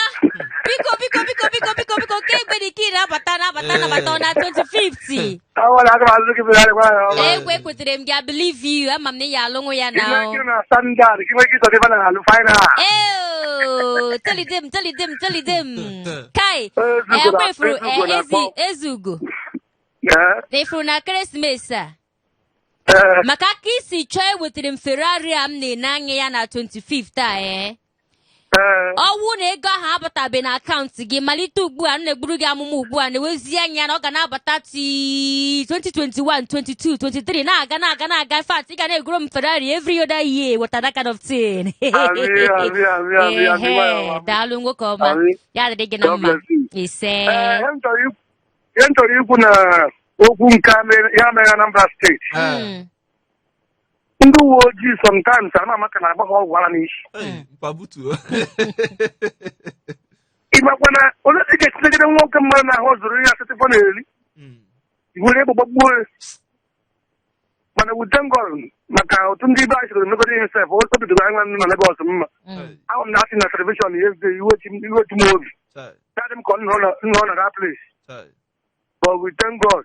biko, biko, biko, biko, biko, biko, ka egbe dị ka ị na-abata, na-abata, na-abata na 2050. Ọwụwa, aga m atụrụ gị Ferrari gwa ya ọma. Egwe kwetere m gị, I believe you. Ama m na ị ya alụnwụ ya na. Ihe nkiri na standard, gị nwere ike ịsọ gị na alụ final. Ew, tell them, tell them, tell them. Kai, Ezugo na- ekwefuru Ezugo na ezi ezugo. Ee, Na ifuru na ekeresimesi a. ee. Maka ka isi chọọ ewetara m Ferrari a m na-ene anya ya na 25th a, ee. Ee. Ọwụ na ego ahụ abatabe na akaụntụ gị, malite ugbu a m na-egburu gị amụma ugbu a, na-ewezi anya na ọ ga na-abata ti 2021, 22, 23, na-aga, na-aga, na-aga. In fact, ị ga na-egoro m Ferrari every other year with that kind of thing. Ami, ami, ami, ami, ami, Ehe, ami. daalụ, nwoke ọma. Ami. Ya dịrị gị na God mma. bless you. Ise. Ee, ihe m chọrọ ikwu na okwu nke a ya mere Anambra Steeti. Ndị uwe ojii sometimes ama amaka na agba ha ọgwụ ara n'isi. Hey, mkpabutuo. Ịgbakwa na onye dị ga-etinyegide nwoke mmadụ na ahụ zụrụ ihe asịtịfọ na-eri were egbe gbagbuo ya. Mana wute ngọrụ maka otu ndị ibe anyị siri megode ihe sef, o bidoro anyị nwanne na Lagos mma. Ahụ m na-asị na television yesterday, iwe chi m obi. Chai, ya dị m ka ọ nọ na that place. Chai. But we thank God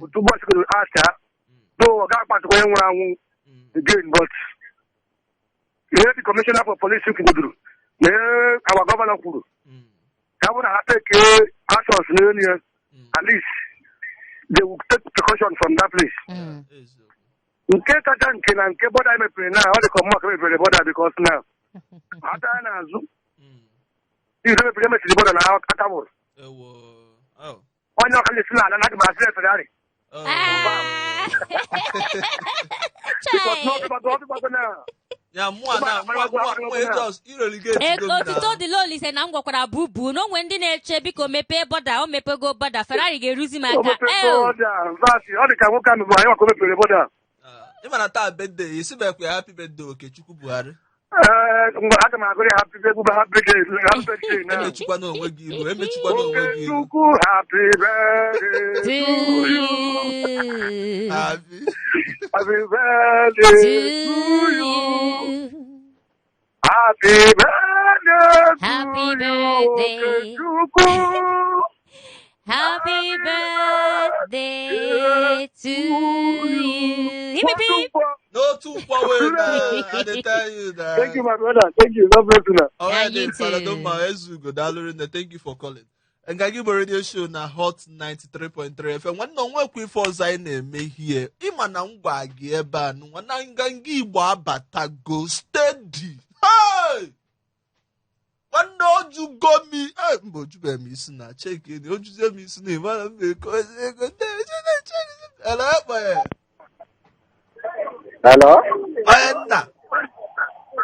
otu ụbọchị goro asa though ọ ga-akpatụkwa onye nwụrụ anwụ again, but ihe the commissioner for police kwudoro na ihe our governor kwuru ya bụ na ha take actions n'elu ya, at least they will take precaution from that place. Eziokwu. Nke kacha nke na nke border emepere na ọ dị ka ọmụma ka emepere border, because na aka ya n'azụ ihe emepere emechiri border na aka bụrụ Ewo. Oh. Onye ọka na-esi n'ala na aga m asị Ferrari Oh. Ah. because Chai. n'ọdịgbago na Ya mụa na mụa just ireligate E, go m na. Otito dị Olise na m gwakwara bubu na onwe ndị na-eche, biko mepee border. O mepego border, Ferrari ga-eruzi m O aka. mepere Ew. border vasi, ọ dị ka nwoke ahụ bụ anyị maka o mepere border. Ah, ị ma na taa birthday, isi bekwa ya happy birthday, Okechukwu Buhari. Ee, ngwa, aga m agụrụ ya happy egwu happy birthday, happy birthday na. Emechikwana onwe gị ilu, emechikwana onwe gị ilu. Okechukwu, happy birthday To to you. you. Happy. Happy birthday To to you. you. Happy birthday to Happy you, birthday. Okechukwu. Happy birthday to you. Hip, hip, hip. N'otu nkwọ wee na I dey tell you na. Thank you, my brother. Thank you. God bless you now. All right, Yeah, you then, Father too. Doma Ezugo, daalụ rinne. Thank you for calling. Nganga Igbo Radio Show na Hot 93.3 FM. Nwanne, onwekwa ife ọzọ anyị na-eme hie. Ịma na m gwa gị ebe a nụnwa na Nganga Igbo abatago steady. Hey! Nwanne, ojugo mi. Hey, mba, ojubeghị m isi na cheki ni ojuzie m isi na ịmara m eko ego. Hello, ekpe. Hello? Onye nna.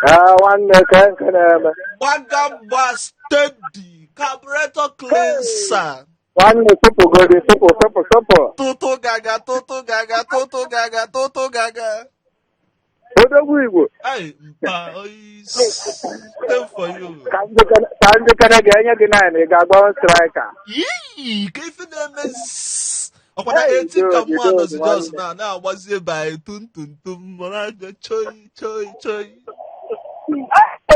Ah, nwanne, ke nke na-eme? Gbagagba steady. Carburetor cleanser. Nwanne, sụpụgodi, sụpụ, sụpụ, sụpụ. Tụtụ gaga, tụtụ gaga, tụtụ gaga, tụtụ gaga. Odogwu Igbo. Ai, mpa, oyi, stay for you. Ka njikere ga-enye gị nine, ị ga-agba striker. Yii, ka ife na-eme zzz. Ọkwa na Hey, 18 ka George, mụ anọzi George, just na na-agbazie by tum tum tum, ọ na-abịa choi choi choi.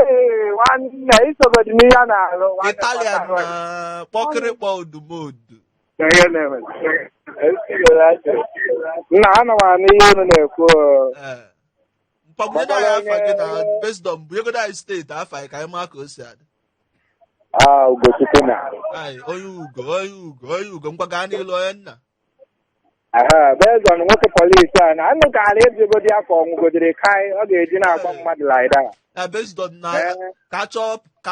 Ee, nwanne, isogodi n'ihe a na-alụ. Nwanne, Italian na kpọkịrịkpọ odumodu. Na ihe na-eme. Nna, ana m anụ ihe unu na-ekwu o. Ee. Mkpagbunye anyị afa gị na based on bunyegodo anyị steeti afa anyị ka anyị maa ka o si adị. Ah, Ugochukwu na. Anyị onye ugo, onye ugo, onye ugo, ngwa, gaa n'ilu, onye nna. Aha, based on nwoke polisi a na anụ ka ala ejigodi ya ka ọ nwụgodiri kai ọ ga-eji na-agba mmadụ like that. Na based on na Eh. ka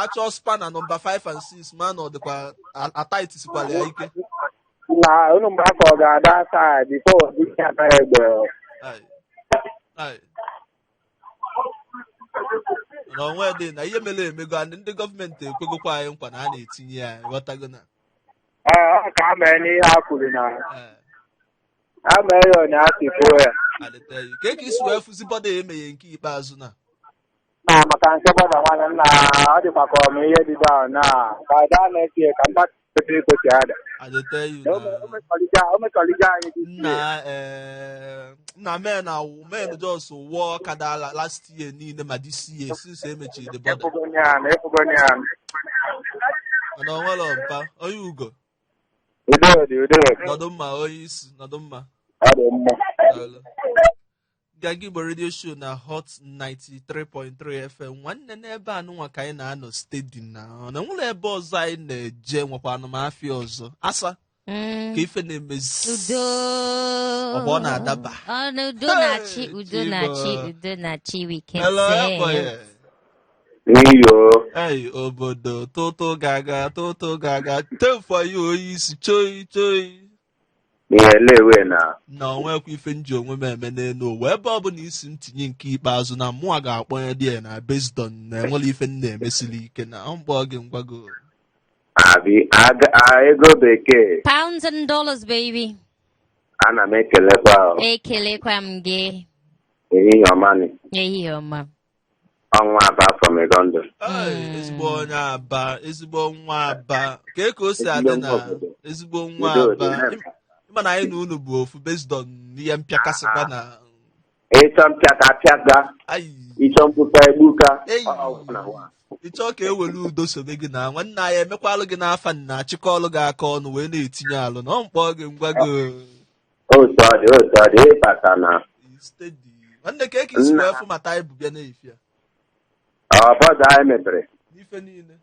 achọọ spanner nọmba 5 and 6, ma na ọ dịkwa ataitisikwala ya ike. Na unu mgbe afọ ga-ada asaa before bunye anaghị egbe. Ai. Ai. Na onwe dị na ihe mere emego and ndị gọọmenti ekwegokwa anyị nkwa na a na-etinye ya, ghọtago na. Ee, ọ ka a mee n'ihe a kwuru na Ee, a mee ya onye a si kwuo ya. adịte ya. Ka esi wee fụzi border emeghe nke ikpeazụ na. Na maka nke border nwanne m na ọ dịkwa ka ọmụ ihe dị down na ka ada na-esi ka mmadụ ego si ada. Adịte ya. Na o mekọlịga anyị dị Nna, ee, nna, men awụ men just wụọ kada last year niile ma this year since emechiri the border. Ịfụgoni ya na ịfụgoni ya. Mana o nwere mpa onye ugo. Udo dị, udo dị. Nọdụ mma, onye isi, nọdụ mma. Ọ dị mma. Daalụ. Nganga Igbo Radio Show na Hot 93.3 FM. Nwanne, n'ebe anụnwa ka anyị na-anọ steady na na nwere ebe ọzọ anyị na-eje nwekwa anụmafịa ọzọ asa ka ife na-emezi. Udo. Ọ bụ ọ na-adaba. Ọ na udo na-achị, udo Hey, na-achị, Chibo. udo na-achị, we can Hello, say. ekponye. Iyo. Hey, obodo toto gaga toto gaga ten for you, onye isi, choi choi. Ihe lewe na. Na onwekwa ife nji onwe m eme n'elu ụwa ebe ọ bụla isi ntinye nke ikpeazụ na mụa ga-akpọnye dị ya na based on na enwere ife m na-emesiri ike na ọ mkpọ gị ngwago. Abi ego bekee. Pounds and dollars, baby. Ana m ekelekwa. Ekelekwa m gị. Ehihie ọma ni. Ehihie ọma. Ọnwa Aba from Igondo. Hey, ezigbo onye Aba, ezigbo nwa Aba, ka ka o si adị Ezigbo na nwa obodo. Ezigbo nwa Udo Aba. dị. Ịma na anyị na unu bụ ofu based on ihe mpịakasịkwa na Ịchọ mpịaka pịaka, ayi. Ịchọ mkpuka egbuka. Ei. Ọ na nwa. Ị chọọ ka e were udo sobe gị na nwanne anyị emekwalụ gị n'afa nna achịkọọlụ gị aka ọnụ wee na-etinye alụ na ọ mkpọ gị ngwago. Otu ọ dị, otu ọ dị, ịbata na Steady, nwanne, ka isi Nna. wee fụ mata anyị bụ bịa na-efi ya ọ border anyị mepere. N'ife niile.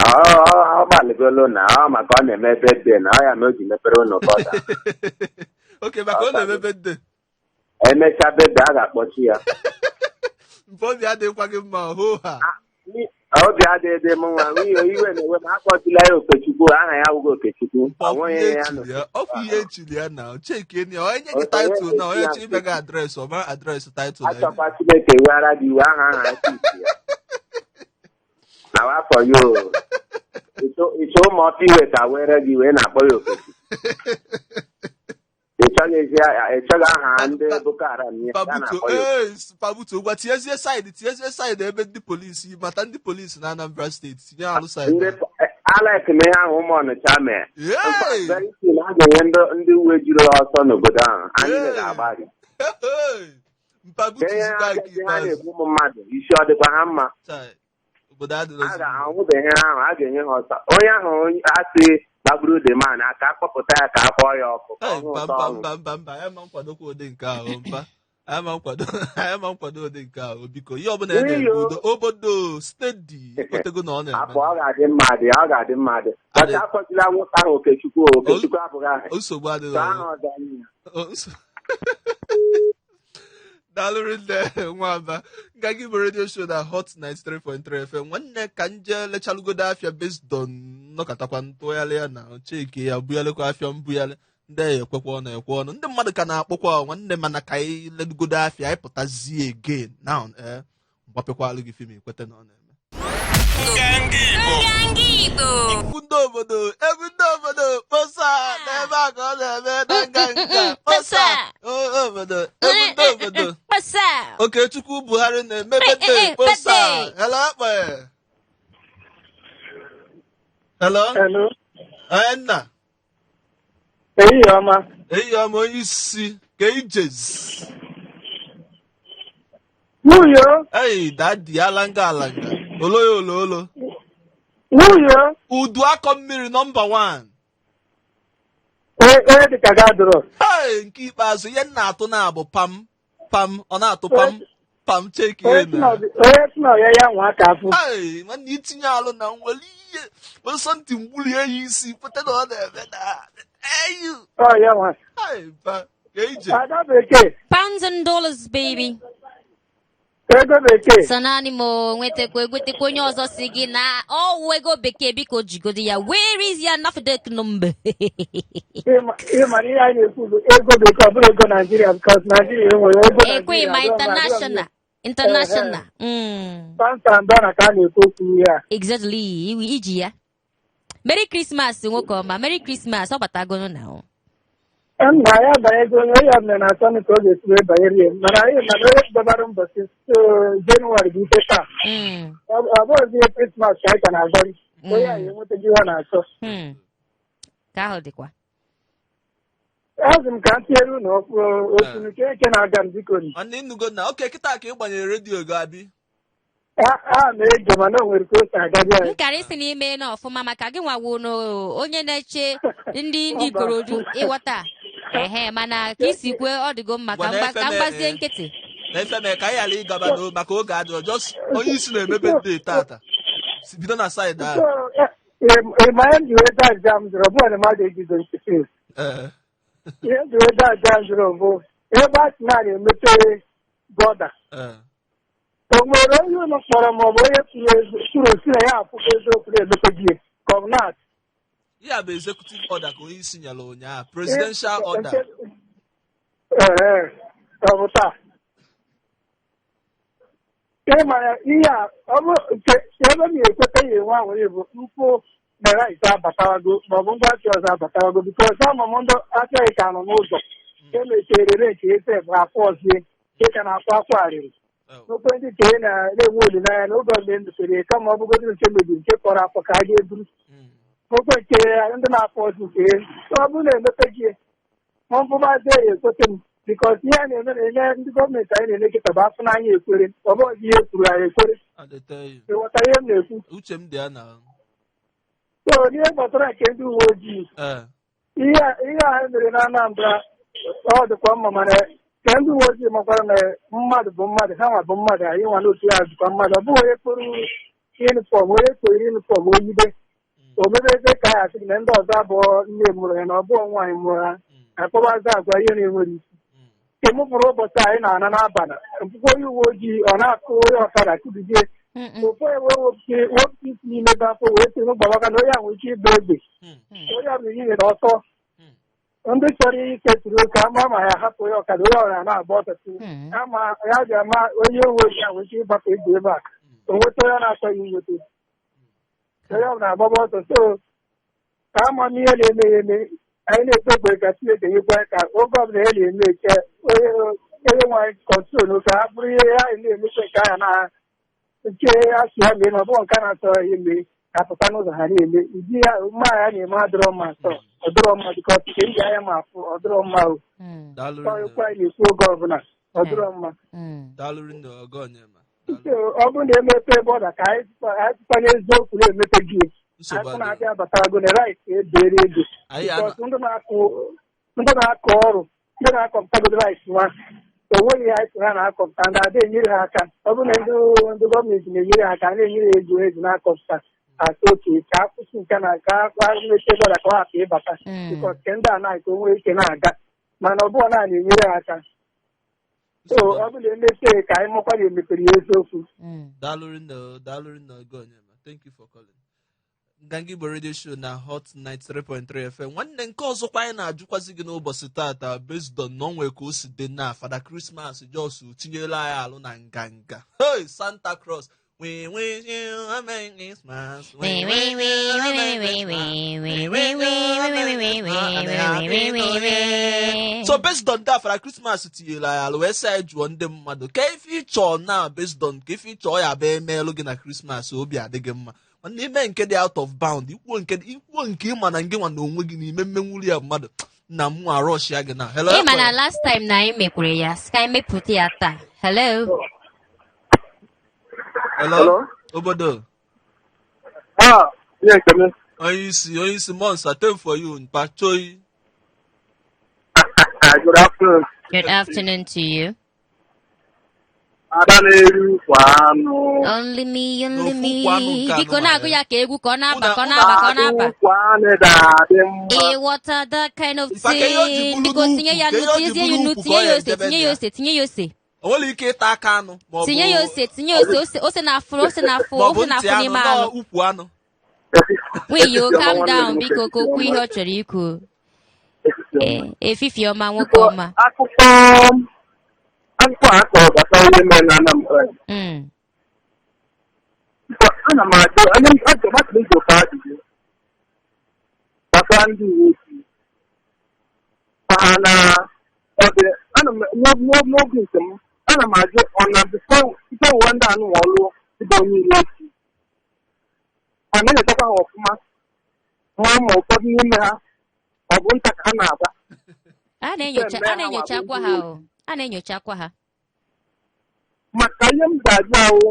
Ọ gbalịgolo na ọ maka ọ na-eme birthday na ọ ya na o ji mepere ụlọ border. Oke maka ọ na-eme birthday. Emechaa birthday, a ga-akpọchi ya. Mfe obi adịghịkwa gị mma hoo ha. Obi adịghị m nwa nwunye iwe na-ewe m akpọchila ya Okechukwu, aha ya awụghị Okechukwu. Ọ nweghị ya nọ. Ọkwa ihe echiri ya na cheki ya onye nye gị title na onye chọ ime gị address ọma address title ya. Achọkwa Chineke weghara gị iwe aha ya chief ya. Na afọ ya o. Ịchọ ụmụ ọtọ iwe ka were gị wee na-akpọ ya Okechukwu. Ị chọghị aha ndị Boko Haram ya ya Pabuto na-akpọ ya. Ee, Pabuto, gwa tinyezie side, tinyezie side ebe ndị polisi mata ndị polisi na Anambra steeti tinye alụ side. Ndị Alex na ihe ahụ ụmụ Ọnịcha mee. Hey! Very soon, a ga-enwe ndị uwe juru ọsọ n'obodo ahụ. Anyị Hey! ga-agbari. Hey! Mpabutu Ka ihe zikwa ha nke ihe ha ikpeazụ. na-egbu ụmụ mmadụ, isi ọ dịkwa ha mma? Chai, obodo A adịrọzi mma. ga-ahụbeghị ha ahụ, a ga-enye ha ọsọ. Onye ahụ onye asị gbagburu the man, aka akpọpụta ya ka a kpọọ ya ọkụ ka ọ Hey, hụ mba ụtọ mba ọnwụ. Mba mba mba, anyị ma nkwadokwa ụdị nke ahụ. Mba, anyị ma nkwado ụdị nke ahụ, biko. Ihe ọbụla ya na-eme Iyo. udo obodo steady ikwetego na ọ na-eme. Afọ ọ ga-adị mma dị, ọ ga-adị mma dị. Ọcha akpọchila nwoke ahụ Okechukwu, Okechukwu abụghị aha. Nsogbu adịghị. Tọọ aha ọzọ anyị ya. Daalụ rinne, nwamba. Nganga Igbo Radio Show na Hot 93.3 FM. Nwanne, ka nje lechalugodo afịa based on nnọkọtakwa ntụgharị ya na cheki ya bugharịkwa afịa mbugharị ndị a ekwekwa ọnụ ekwe ọnụ ndị mmadụ ka na-akpọkwa nwanne, mana ka anyị lelugodo afịa anyị pụtazie again now. Ee, mgbapekwalụ gị film ekweta na ọ na-eme. Nganga Igbo. Nganga Igbo. Egwu ndị obodo, egwu ndị obodo, kposa n'ebe a ka ọ na-eme na nganga kposa obodo, egwu ndị obodo. Kpasa. Okechukwu Buhari na-emebe kposa. Hello, akpọ. Hello. Hello. Onye nna. Ehihie ọma. Ehihie ọma, onye isi, ka ijez. Nwunye. Ei, daddy, alanga alanga oloyo olo olo. Nwunye. Udu akọ mmiri number 1. Onye dịka gị adụrọ. Hey, nke ikpeazụ ihe m na-atụ na-abụ pam pam, ọ na-atụ pam pam cheki Onye si na onye si na ọya ya nwa aka afụ. Hey, nwanne, itinye alụ na nwere ihe ọsọ ntị mgbuli eyi isi kweta na ọ na-eme na eyu. Ọ ya nwa. Hey, ba ka ije. Ada bekee. Pounds and dollars, baby. Ego bekee. So naanị m o, nwetakwa egwetekwa onye ọzọ si gị na ọwụ ego bekee, biko jigodi ya. Where is your NAFDAC number? Ihe mara ihe anyị na-ekwu bụ ego bekee, ọ bụrụ ego Naijiria, because Naijiria enwere ego Ekwe Naijiria. ma international international. Pounds and dollar ka a na-ekwu okwu ihe a. Exactly, iji ya. Merry Christmas, nwoke ọma. Merry Christmas, ọ batagonu na o. Nna ya banyego onye onye ọbụla na-achọ ka ọ ga-esi wee banyere ya, mana anyị mana onye dabara mbọchị so Jenụwarị bụ ife taa. Ọ bụghịzi ihe Krismas ka anyị ka na-agọrị onye anyị enwetaghị ihe ọ na-achọ. Ka ahụ dịkwa. Azụ m ka m tinyere unu ọkpụ otu nke nke na-aga m, biko. Nwanne, ịnụgo na oke kịta ka ị gbanyere redio gị, abi? A na-ege, mana o nwere ka o si agabi anyị. Nkara isi n'ime na ọfụma maka gị nwawo na onye na-eche ndị Ikorodu ịghọta ehe, mana ka isi kwe ọ dịgo mma ka Gwa na ka FM, mgbazie nkịtị. Na ife mee ka anyị ghara ịgaba maka oge adịrọ, just onye isi na-emebe ndị tata. Si bido na side ahụ. So ị ma ihe m ji wee daa aja m jụrụ, ọ bụrụ na mmadụ ejigo nkịtị. Ihe m ji wee daa aja m jụrụ bụ ebe a sị na a na-emepe border, o nwere onye ụlọ kpọrọ ma ọ bụ onye kwuru si na ya afụgo eziokwu na-emepe gị ka ọ bụ na Ihe a bụ executive order ka onye isi nyere ụnyaahụ, presidential order. Ee, ọ bụ taa. Ị mara ihe a, ọ bụ nke ebe m na-ekweta ya enwe ahụrụ bụ mpụ na rice abatawago maọbụ ngwa achị ọzọ abatawago, because ama m ndị achọghị ka nọ n'ụzọ emechere nke efe afọ ọzie nke ka na-akwa akwa arịrị n'okwe ndị nke na-enwe olileanya na oge ọbụla emepere, kama ọ bụgodị nke mebiri, nke kọrọ afọ ka a ga-eburu okwe nke ndị na-afọ ọzọ nke ọ bụrụ na emepe gị ma mfụmazi ya ekwete m, because ihe a na-eme na-enye ndị gọọmenti anyị na-eme kịta bụ afọ n'anya ekwere, ọ bụghị ihe kwuru anyị ekwere. I dey tell you. Ịghọta ihe m na-ekwu? Uche m dị ya na. So n'ihe gbasara nke ndị uwe ojii, ihe a mere na Anambra, ọ dịkwa mma, mana ka ndị uwe ojii makwara na mmadụ bụ mmadụ, ha nwa bụ mmadụ, anyị nwa n'otu ya bụkwa mmadụ. Ọ bụghị onye kpụrụ uniform, onye kpụrụ uniform oyibe omebe ebe ka anyị asị na ndị ọzọ abụọ nne mụrụ ya na ọ bụghị nwaanyị mụrụ ha, akpọbazi agwa ihe na-enwere isi. Nke m fụrụ ụbọchị anyị na-ana n'abalị mpụkwa, onye uwe ojii ọ na-akụ onye ọkada kụbizie ofu onye wee wepụta isi n'ime ebe afọ wee sị gbawaka na onye ahụ nwere ike ịgba egbe onye ọ bụla ihe na ọsọ. Ndị chọrọ iketuru oke ama ma ya hapụ onye ọkada, onye ọra na-agba ọsọ ama ya ji ama onye uwe ojii ahụ nwere ike ịgbapụ egbe ebe a o nweta onye na-achọghị inweta onye ọbụla agbaba ọsọ. So ka ama m ihe na-eme ya eme, anyị na-ekpe ekpere ka Chineke nyekwa ka oge ọbụla ya na-eme ke onye onye nwe control ka ha bụrụ ihe anyị na-emekwe nke anya na nke a si ya mee na ọ bụghị nke a na-achọ ya eme ka pụta n'ụzọ ha na-eme ụdị ya mma ya na-eme adịrọ mma atọ, ọ dịrọ mma dịka ọtụtụ eji anya ma afụ, ọ dịrọ mma o. Daalụ. Ọkwa anyị na-ekwu oge ọbụla ọ dịrọ mma. Daalụ rinne, ọgọ onyema. So, ọ bụrụ na emepe border, ka anyị sịkwa n'eziokwu na-emepe gị Nsogbu anyị adịghị. na-abịa abatarago na rice ebere ego Anyị because ndị na-akọ ọrụ, ndị na-akọpụtagodo rice nwa o nweghị ihe anyị sị ha na-akọpụta, ndị ada enyere ha aka. Ọ bụrụ na ndị gọọmenti na-enyere ha aka, na-enyere ha ego eji na-akọpụta, asị oke ka a kwụsị nke na ka a mechie border ka ọ hapụ ịbata, because nke ndị a na ka o nwee ike na-aga, mana ọ bụrụ na a na-enyere ha aka. So ọ bụrụ na emechie, ka anyị makwa na emepere ya eziokwu. Daalụ rinne o, daalụ rinne, ọgọ onyema. Thank you for calling. Nganga Igbo Radio Show na Hot 93.3 FM. Nwanne, nke ọzọkwa anyị na-ajụkwazị gị n'ụbọchị tata, based on na onwe ka o si dị na Fada Christmas just tinyela anyị alụ na nganga. Hey, Santa Claus, we wish you a Merry Christmas. We wish you a Merry Christmas. We wish you a Merry Christmas and a Happy New Year. So based on that, Fada Christmas tinyere anyị alụ wee sị anyị jụọ ndị mmadụ ka ife ịchọ na based on ka ife ịchọ ya bụ emeelụ gị na Christmas obi adịghị mma. Mana ime nke dị out of bound, ikwuo nke ịma na ngị nwa na onwe gị n'ime mmenwuri ya mmadụ na mụ arọsh ya gị na hello. Ị ma na last time na anyị mekwere ya, sị ka anyị mepụta ya taa. Hello. Hello. Hello? Obodo. Ah, ihe ekene. Onye isi, onye isi monsa ten for you mpa choi. Good afternoon. Good afternoon to you. Ada na-eri ukwu anụ. Only me, only N'ofu me. ukwu anụ nke Biko anụ na-agụ ya. ya ka egwu, ka ọ na-aba, ka ọ na-aba, ka ọ Ada na-aba. ukwu anụ ga-adị mma. Ịghọta that kind of Mpa, ka ihe o ji thing. bụrụ Biko n'ukwu, tinye ya ka nnu, ihe o ji tinyezie ya bụrụ nnu, ukwu ka tinye ọ ya ya ose, edebe tinye na ya ya. ose, tinye ya ose. O nwere ike ịta aka anụ maọbụ Tinye ya ose, tinye ose, ose, ose na-afụ, ose na-afụ, maọbụ ose ntị na-afụ anụ n'ime nọọ anụ. ukwu anụ. Nwiyo, calm down, biko, ka o kwuo ihe ọ chọrọ ikwu. Ee, efifie ọma, nwoke ọma. Akụkọ a kọrọ gbasara ihe mere na Anambra. Ana m ajụ onye ajụ mmadụ ịjụ ka ajụjụ gbasara ndị uwe ojii. Ma ha na ọ dị ana m n'obi nke m, ana m ajụ, ọ na tupu uwe ndị anụ ọlụ ịbụ onye uwe ojii, a na-enyochakwa ha ọfụma ma ụfọdụ n'ime ha ọ bụ nta ka ha na-agba? A na-enyocha, a na-enyochakwa ha o. A na-enyochakwa ha. Maka ihe m ga-ajụ ahụ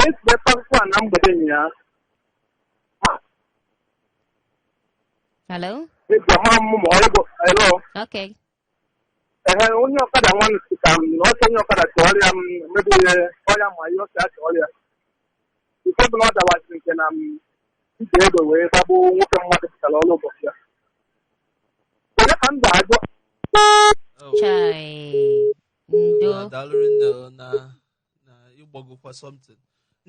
esi ebe akụkọ a na mgbede ụnyaahụ. Hello? Eji ama m ma ọ bụ hello. Okay. Ehe, onye ọkada nwanne si ka m na ọsọ onye ọkada chọọrọ m mebe ihe ọya, ma ihe ọsọ ya chọọrọ ya nke bụ na ọ dawaziri nke na m iji egbe wee gbagbuo nwoke mmadụ pụtara ọrụ ụbọchị ya. Onye ka m ga-ajụ? Oh. Chai. Ndo. Ah, daalụ rinne o, na ịgbagokwa something.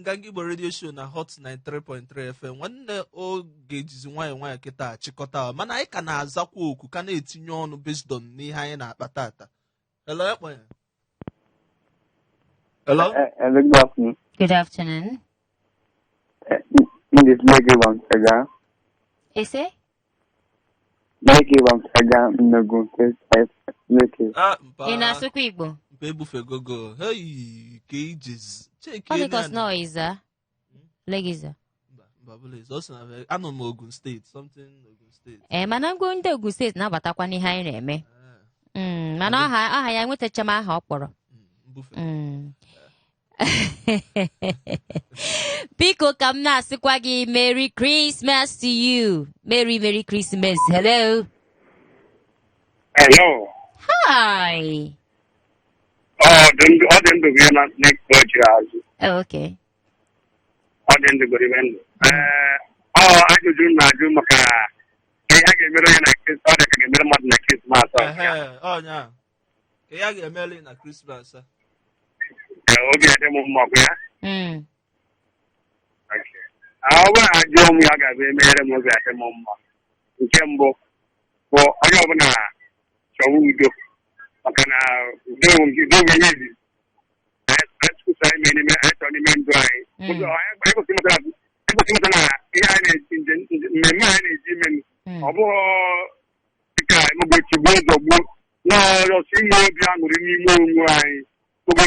Nganga Igbo Radio Show na Hot 93.3 FM. Nwanne, oge jizi nwayọọ nwayọọ kịta achịkọta, mana anyị ka na-azakwa oku, ka na-etinye ọnụ based on n'ihe anyị na-akpa tata. Hello, ekponye. Hello. Hello, good afternoon. Good afternoon. This is Mege Wamsaga. Ese? Mege Wamsaga Mnogun State. Mege. Ah, mpa. Ị na-asụkwa Igbo? Mpa, ebufegogo. Hey, ka ijezi cheki. Ọ dịka ọ Iza. Legiza. Mba, mba, bụla Iza. Ọ sị na anọ m Ogun Steeti, something Ogun Steeti. Ee, mana ngwa, ndị Ogun Steeti na-abatakwa n'ihe anyị na-eme. Ah, Mana aha ya enwetacha m aha ọ kpọrọ. Mbufe. Biko, ka m na-asịkwa gị Merry Christmas to you. Merry Merry Christmas. Hello. Hello. Hi. Ọ dị ndụ bụ ihe na na-ekpo jiri azụ. Oh, okay. Ọ dị ndụ goro ibe ndụ. Ee, ọ ajụjụ m na-ajụ maka ihe a ga-emere onye na ọ dị ka ga-emere mmadụ na Krismas a. Ehe, ọnya ka ya ga-emeli na Krismas a. Ee, obi adị m mma, ọ bụ ya. Okay. Ọ bụrụ na ajụọ m ya ga-abụ emere m obi adị m mma. Nke mbụ bụ onye ọbụla chọwa udo, maka na udo bụ udo bụ ihe izizi anyị kwụsịrị ime n'ime anyị chọrọ n'ime ndụ anyị. Ụzọ anyị kwesịrị ịmata na ihe anyị na-eji mmemme anyị na-eji ime ọ bụghị dịka emegbe tigbuo zọgbuo n'ọsọ inwe obi aṅụrị n'ime onwe anyị. Oge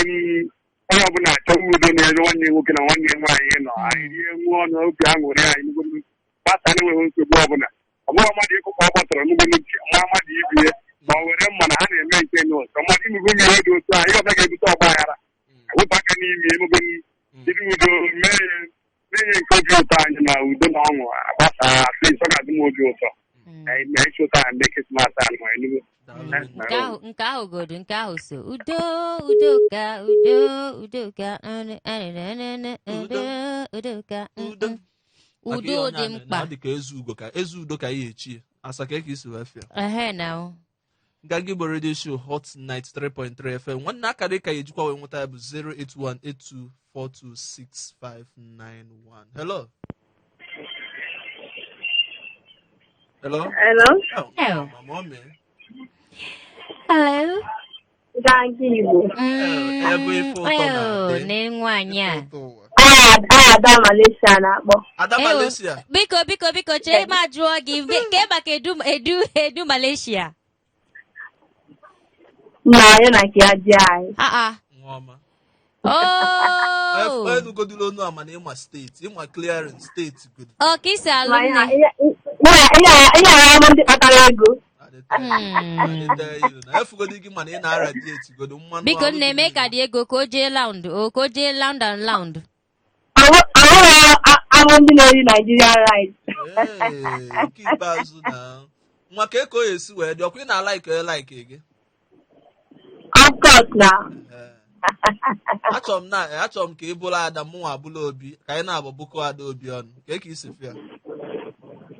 onye ọbụla achọghị udo n'ebe nwanne ya nwoke na nwanne ya nwaanyị nọ, anyị rie ṅụọ ọnụ obi aṅụrị anyị mgbe gbasa na-enweghị nsogbu ọbụla. Ọ bụghị mmadụ ịkụkọ ọ gbọtọrọ mgbe nwa mmadụ ibie ma ọ were mma na ha na-eme nke n'ụzọ mmadụ imegbu ihe dị otu a, ihe ọbụla ga-ebute ọgba aghara, ewepụ aka n'ime emegbe jiri udo mee ihe nke obi ụtọ anyị na udo na ọṅụ agbasa. At least ọ ga-adị m obi ụtọ anyị na ịchụ ụtọ anyị ndị Krismas anụ Enugu. Daalụ rinne. Nke ahụ godu, nke ahụ so udo, udo ka udo, udo ka udo, udo ka Udo. Maka Udo ihe onye dị a na- mkpa. na ọ dị ka eze ugo, ka eze udo ka ihe echi asa ka isi wee fịa. Ehe na. Nganga Igbo Radio Show, Hot 93.3 FM. Nwanne, akara ka ya ejikwa wee nweta ya bụ 08182426591. Hello, hello. Hello? Oh, Hello. mama, ọ mee. Hello. Nganga Igbo. Ebe ife ụtọ na-adị. Ne nwaanyị a. Ife ụtọ ụwa. Ada Malaysia na-akpọ. Ada Ewo. Malaysia. Biko, biko, biko, chere ma jụọ gị ke maka edu Malaysia. Nna anyị na nke ya ji anyị. Ah ah. Nwa ọma. Oh. Enugodila onu a, mana ịma steeti, ịma clearing steeti godo. Ọ ka isi alụ Ma ihe nne. ihe ama ndị kpatara ego. Na efugodi gị, mana ị na-aradiate godo mmanụ Biko, arụ nne, gị mee niile. ka dị ego ka o jee lounge o, ka o jee lounge and lounge. Ahụghị ahụ ndị na-eri Nigerian rice. Ee, nke ikpeazụ na nwa ka eko ya esi wee dị ọkwa ị na-alike onye like gị. Of course na. Ee. Achọrọ m ka ị bụrụ ada, mụnwa abụla obi, ka anyị na-abụ bụkọ ada obi ọnụ ka eke isi fịa.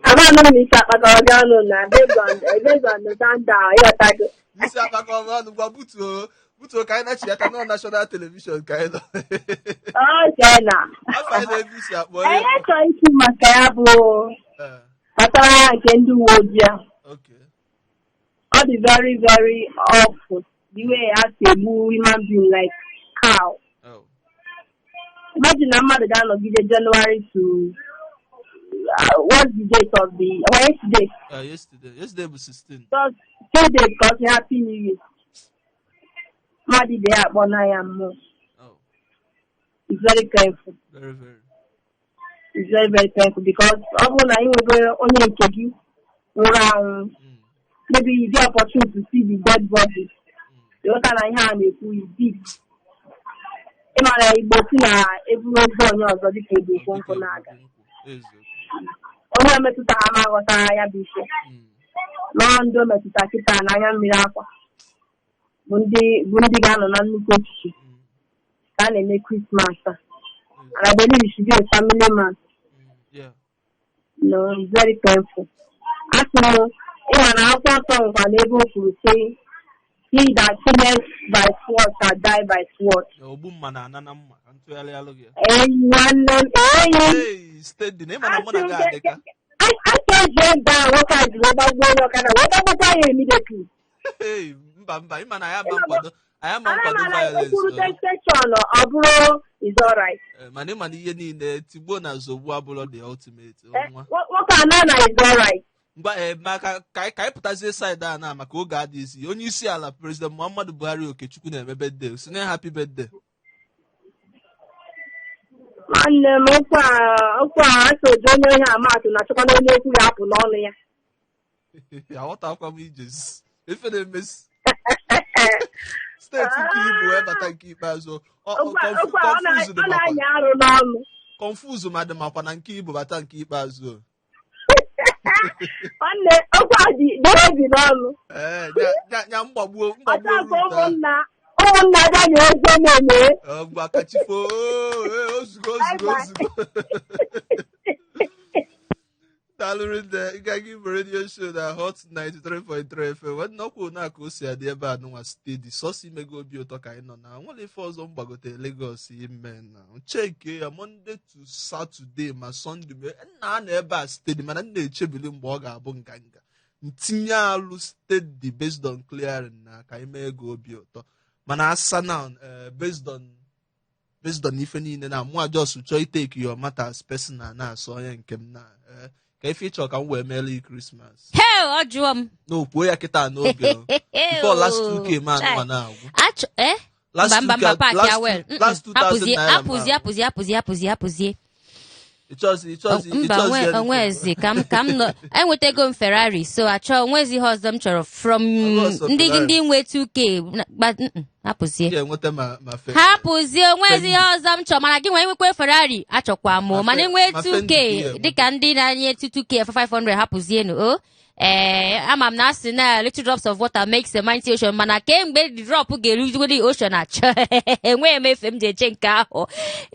Amaghị m na isi akpakọrọ gị ọnụ na based on the standard, ịghọtago. Isi akpakọ ọnụ, gwa butuo. Butuo ka anyị na-achịata nọ national television ka anyị nọ. Okay na. Afa anyị na ebe i si akpọ Anyị ihe. chọrọ ikwu maka ya bụ gbasara ya nke ndị uwe ojii a. Ọ dị very very awful the way ha si egbu human being like cow. Imagine na mmadụ ga-anọgide January to what's the date of the well, yesterday? Yesterday. Yesterday bụ 16. Just 2 days ka ọ sị Happy New Year. Mmadụ ibe ya akpọ na ya mmụọ. It's very painful. Very, very. It's very very painful because ọ bụrụ na ị nwego onye nke gị nwụrụ anwụ, maybe you get opportunity to see the dead body. Ịghọta na ihe a na-ekwu is deep. Ị mara Igbo si na eburu ozu onye ọzọ dịka ebu ukwu nkwụ na-aga. Eziokwu. Onye metụta ha ma ghọtara ya bụ ife. Nọọ ndị o metụta kịta n'anya mmiri akwa bụ ndị ga-anọ na nnukwu echiche ka a na-eme Christmas a. And I believe you should be a family man. No, it's very painful. Asị m, ịma na akwụkwọ nsọ nkwa na ebe o kwuru sị, "He that killeth by sword shall die by sword." Ya, ogbu mma na ana na mma ka ntụgharị alụ gị ya. Enyi nwanne m, enyi. Hey, steady na ịma na mụ na gị adịka. Aka eji ebe a nwoke a ji wee gbagbuo onye ọkada wee gbagbukwa ya immediately. Hey, mba mba, ịma na ya ma nkwado anyị ama nkwado Ana m violence. ekwurute station ọ bụrụ is alright. Mana ịma na ihe niile tigbuo na zogbu abụrọ the ultimate nwa. Nwoke a na is alright. Ngwa, ee, maka ka anyị pụtazie side a na maka oge adịghịzi. Onye isi ala, President Muhammadu Buhari Okechukwu, na-eme birthday, si na happy birthday. Nwanne m, okwu a asị oji onye ihe amatụ na-achọkwa na onye okwu ya apụ n'ọnụ ya. Aghọtakwa m ijezi ife na-emesi steeti nke ibu wee bata nke ikpeazụ. Okwu a ọ Confuse dị ọ makwa na-anya arụ n'ọnụ. Confuse ma dị makwa na nke ibu bata nke ikpeazụ. Nwanne, okwu a dị heavy n'ọnụ. Ee, nya mgbagbuo Ọcha mgbagbuo ka root ahụ. Ụmụnna bịa nye ozi na-eme. Ngwa, kachifo. Ozugbo ozugbo ozugbo. Daalụ rinne. Ịga gị bụ radio show na Hot 93.3 FM. Nwanne, ọkwa na ka o si adị ebe a nụnwa, steady sọsọ imego obi ụtọ ka anyị nọ na nwere ife ọzọ m gbagotere Lagos ime na cheke ya Monday to Saturday ma Sunday mee nna a nọ ebe a steady, mana m na-echebili mgbe ọ ga-abụ nganga ntinye alụ steady based on clearing na ka anyị mee ego obi ụtọ. Mana asa now, based on ife niile na mụ just chọọ itake your matters personal, na-asọ onye nke m na ka ife ịchọ ka m wee meere gị Christmas. Hell, ọ jụọ m. Na okwuo ya kịta n'oge o. Before last 2K ma anụma na-agwụ. Achọ eh Last mba mba 2K mba, paaki ya well. Last 2000 Hapụzie. naira ma Hapụzie, hapụzie, hapụzie, hapụzie, hapụzie. Ịchọzi Mba. ịchọzi Onwe anything. Onwezi ka m nọ enwetago m Ferrari, so achọ onwezi ihe ọzọ m chọrọ from Ọzọ ndị Ferrari. ndị nwe 2K hapụzie. Ị ga-enweta ma Hapụzie, onwezi ihe ọzọ m chọrọ. Mana gị nwe enwekwe Ferrari achọkwa m o. Ma Mana enwe ma 2K Fendi ka ị ga-enwe. Dịka ndị na-anye 2K 500, hapụzienụ o. Ee, ama m na asị na little drops of water makes a mighty ocean, mana kemgbe the drop ga-eruzigodi ocean achọ, enweghị m efe m ji eche nke ahụ.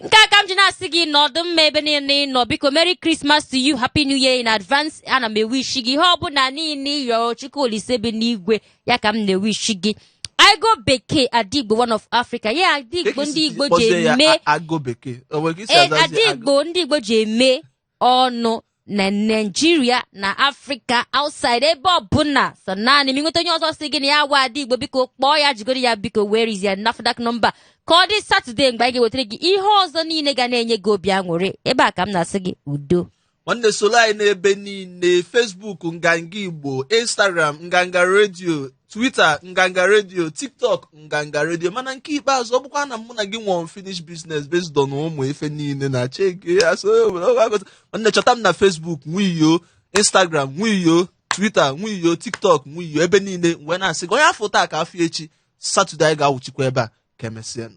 Nke a ka m ji na-asị gị nọdụ mma ebe niile ị nọ. Biko, Merry Christmas to you, Happy New Year in advance. Ana m ewishi gị ihe ọbụla niile ịyọrọ Chukwu Olise bi n'igwe ya ka m na-ewishi gị. Aigo Bekee, Adigbo one of Africa ya, Adigbo ndị Igbo ji Kpọzie ya eme agụ bekee. O nwere ka isi ee azazi agụ? Adigbo ndị Igbo ji eme ọnụ na Naijiria na Afrịka outside, ebe ọbụla so naanị ma ịnweta onye ọzọ si gị na ya wa Adigbo, biko kpọọ ya, jigoro ya, biko where is ya NAFDAC number? Ka ọ dị Saturday mgbe anyị ga-ewetara gị ihe ọzọ niile ga na-enye gị obi aṅụrị. Ebe a ka m na-asị gị udo. Nwanne, soro anyị n'ebe niile: Facebook Nganga Igbo, Instagram Nganga Radio, Twitter Nganga Radio, TikTok Nganga Radio. Mana nke ikpeazụ, ọ bụkwa na mụ na gị nwere unfinished business based on ụmụ ife niile na cheke ya so. Nwanne, chọta m na Facebook Nwiyo, Instagram Nwiyo, Twitter Nwiyo, TikTok Nwiyo, ebe niile wee na-asị gị onye afọ taa ka afọ echi Saturday anyị ga-awụchikwa ebe a. Ka emesịanụ.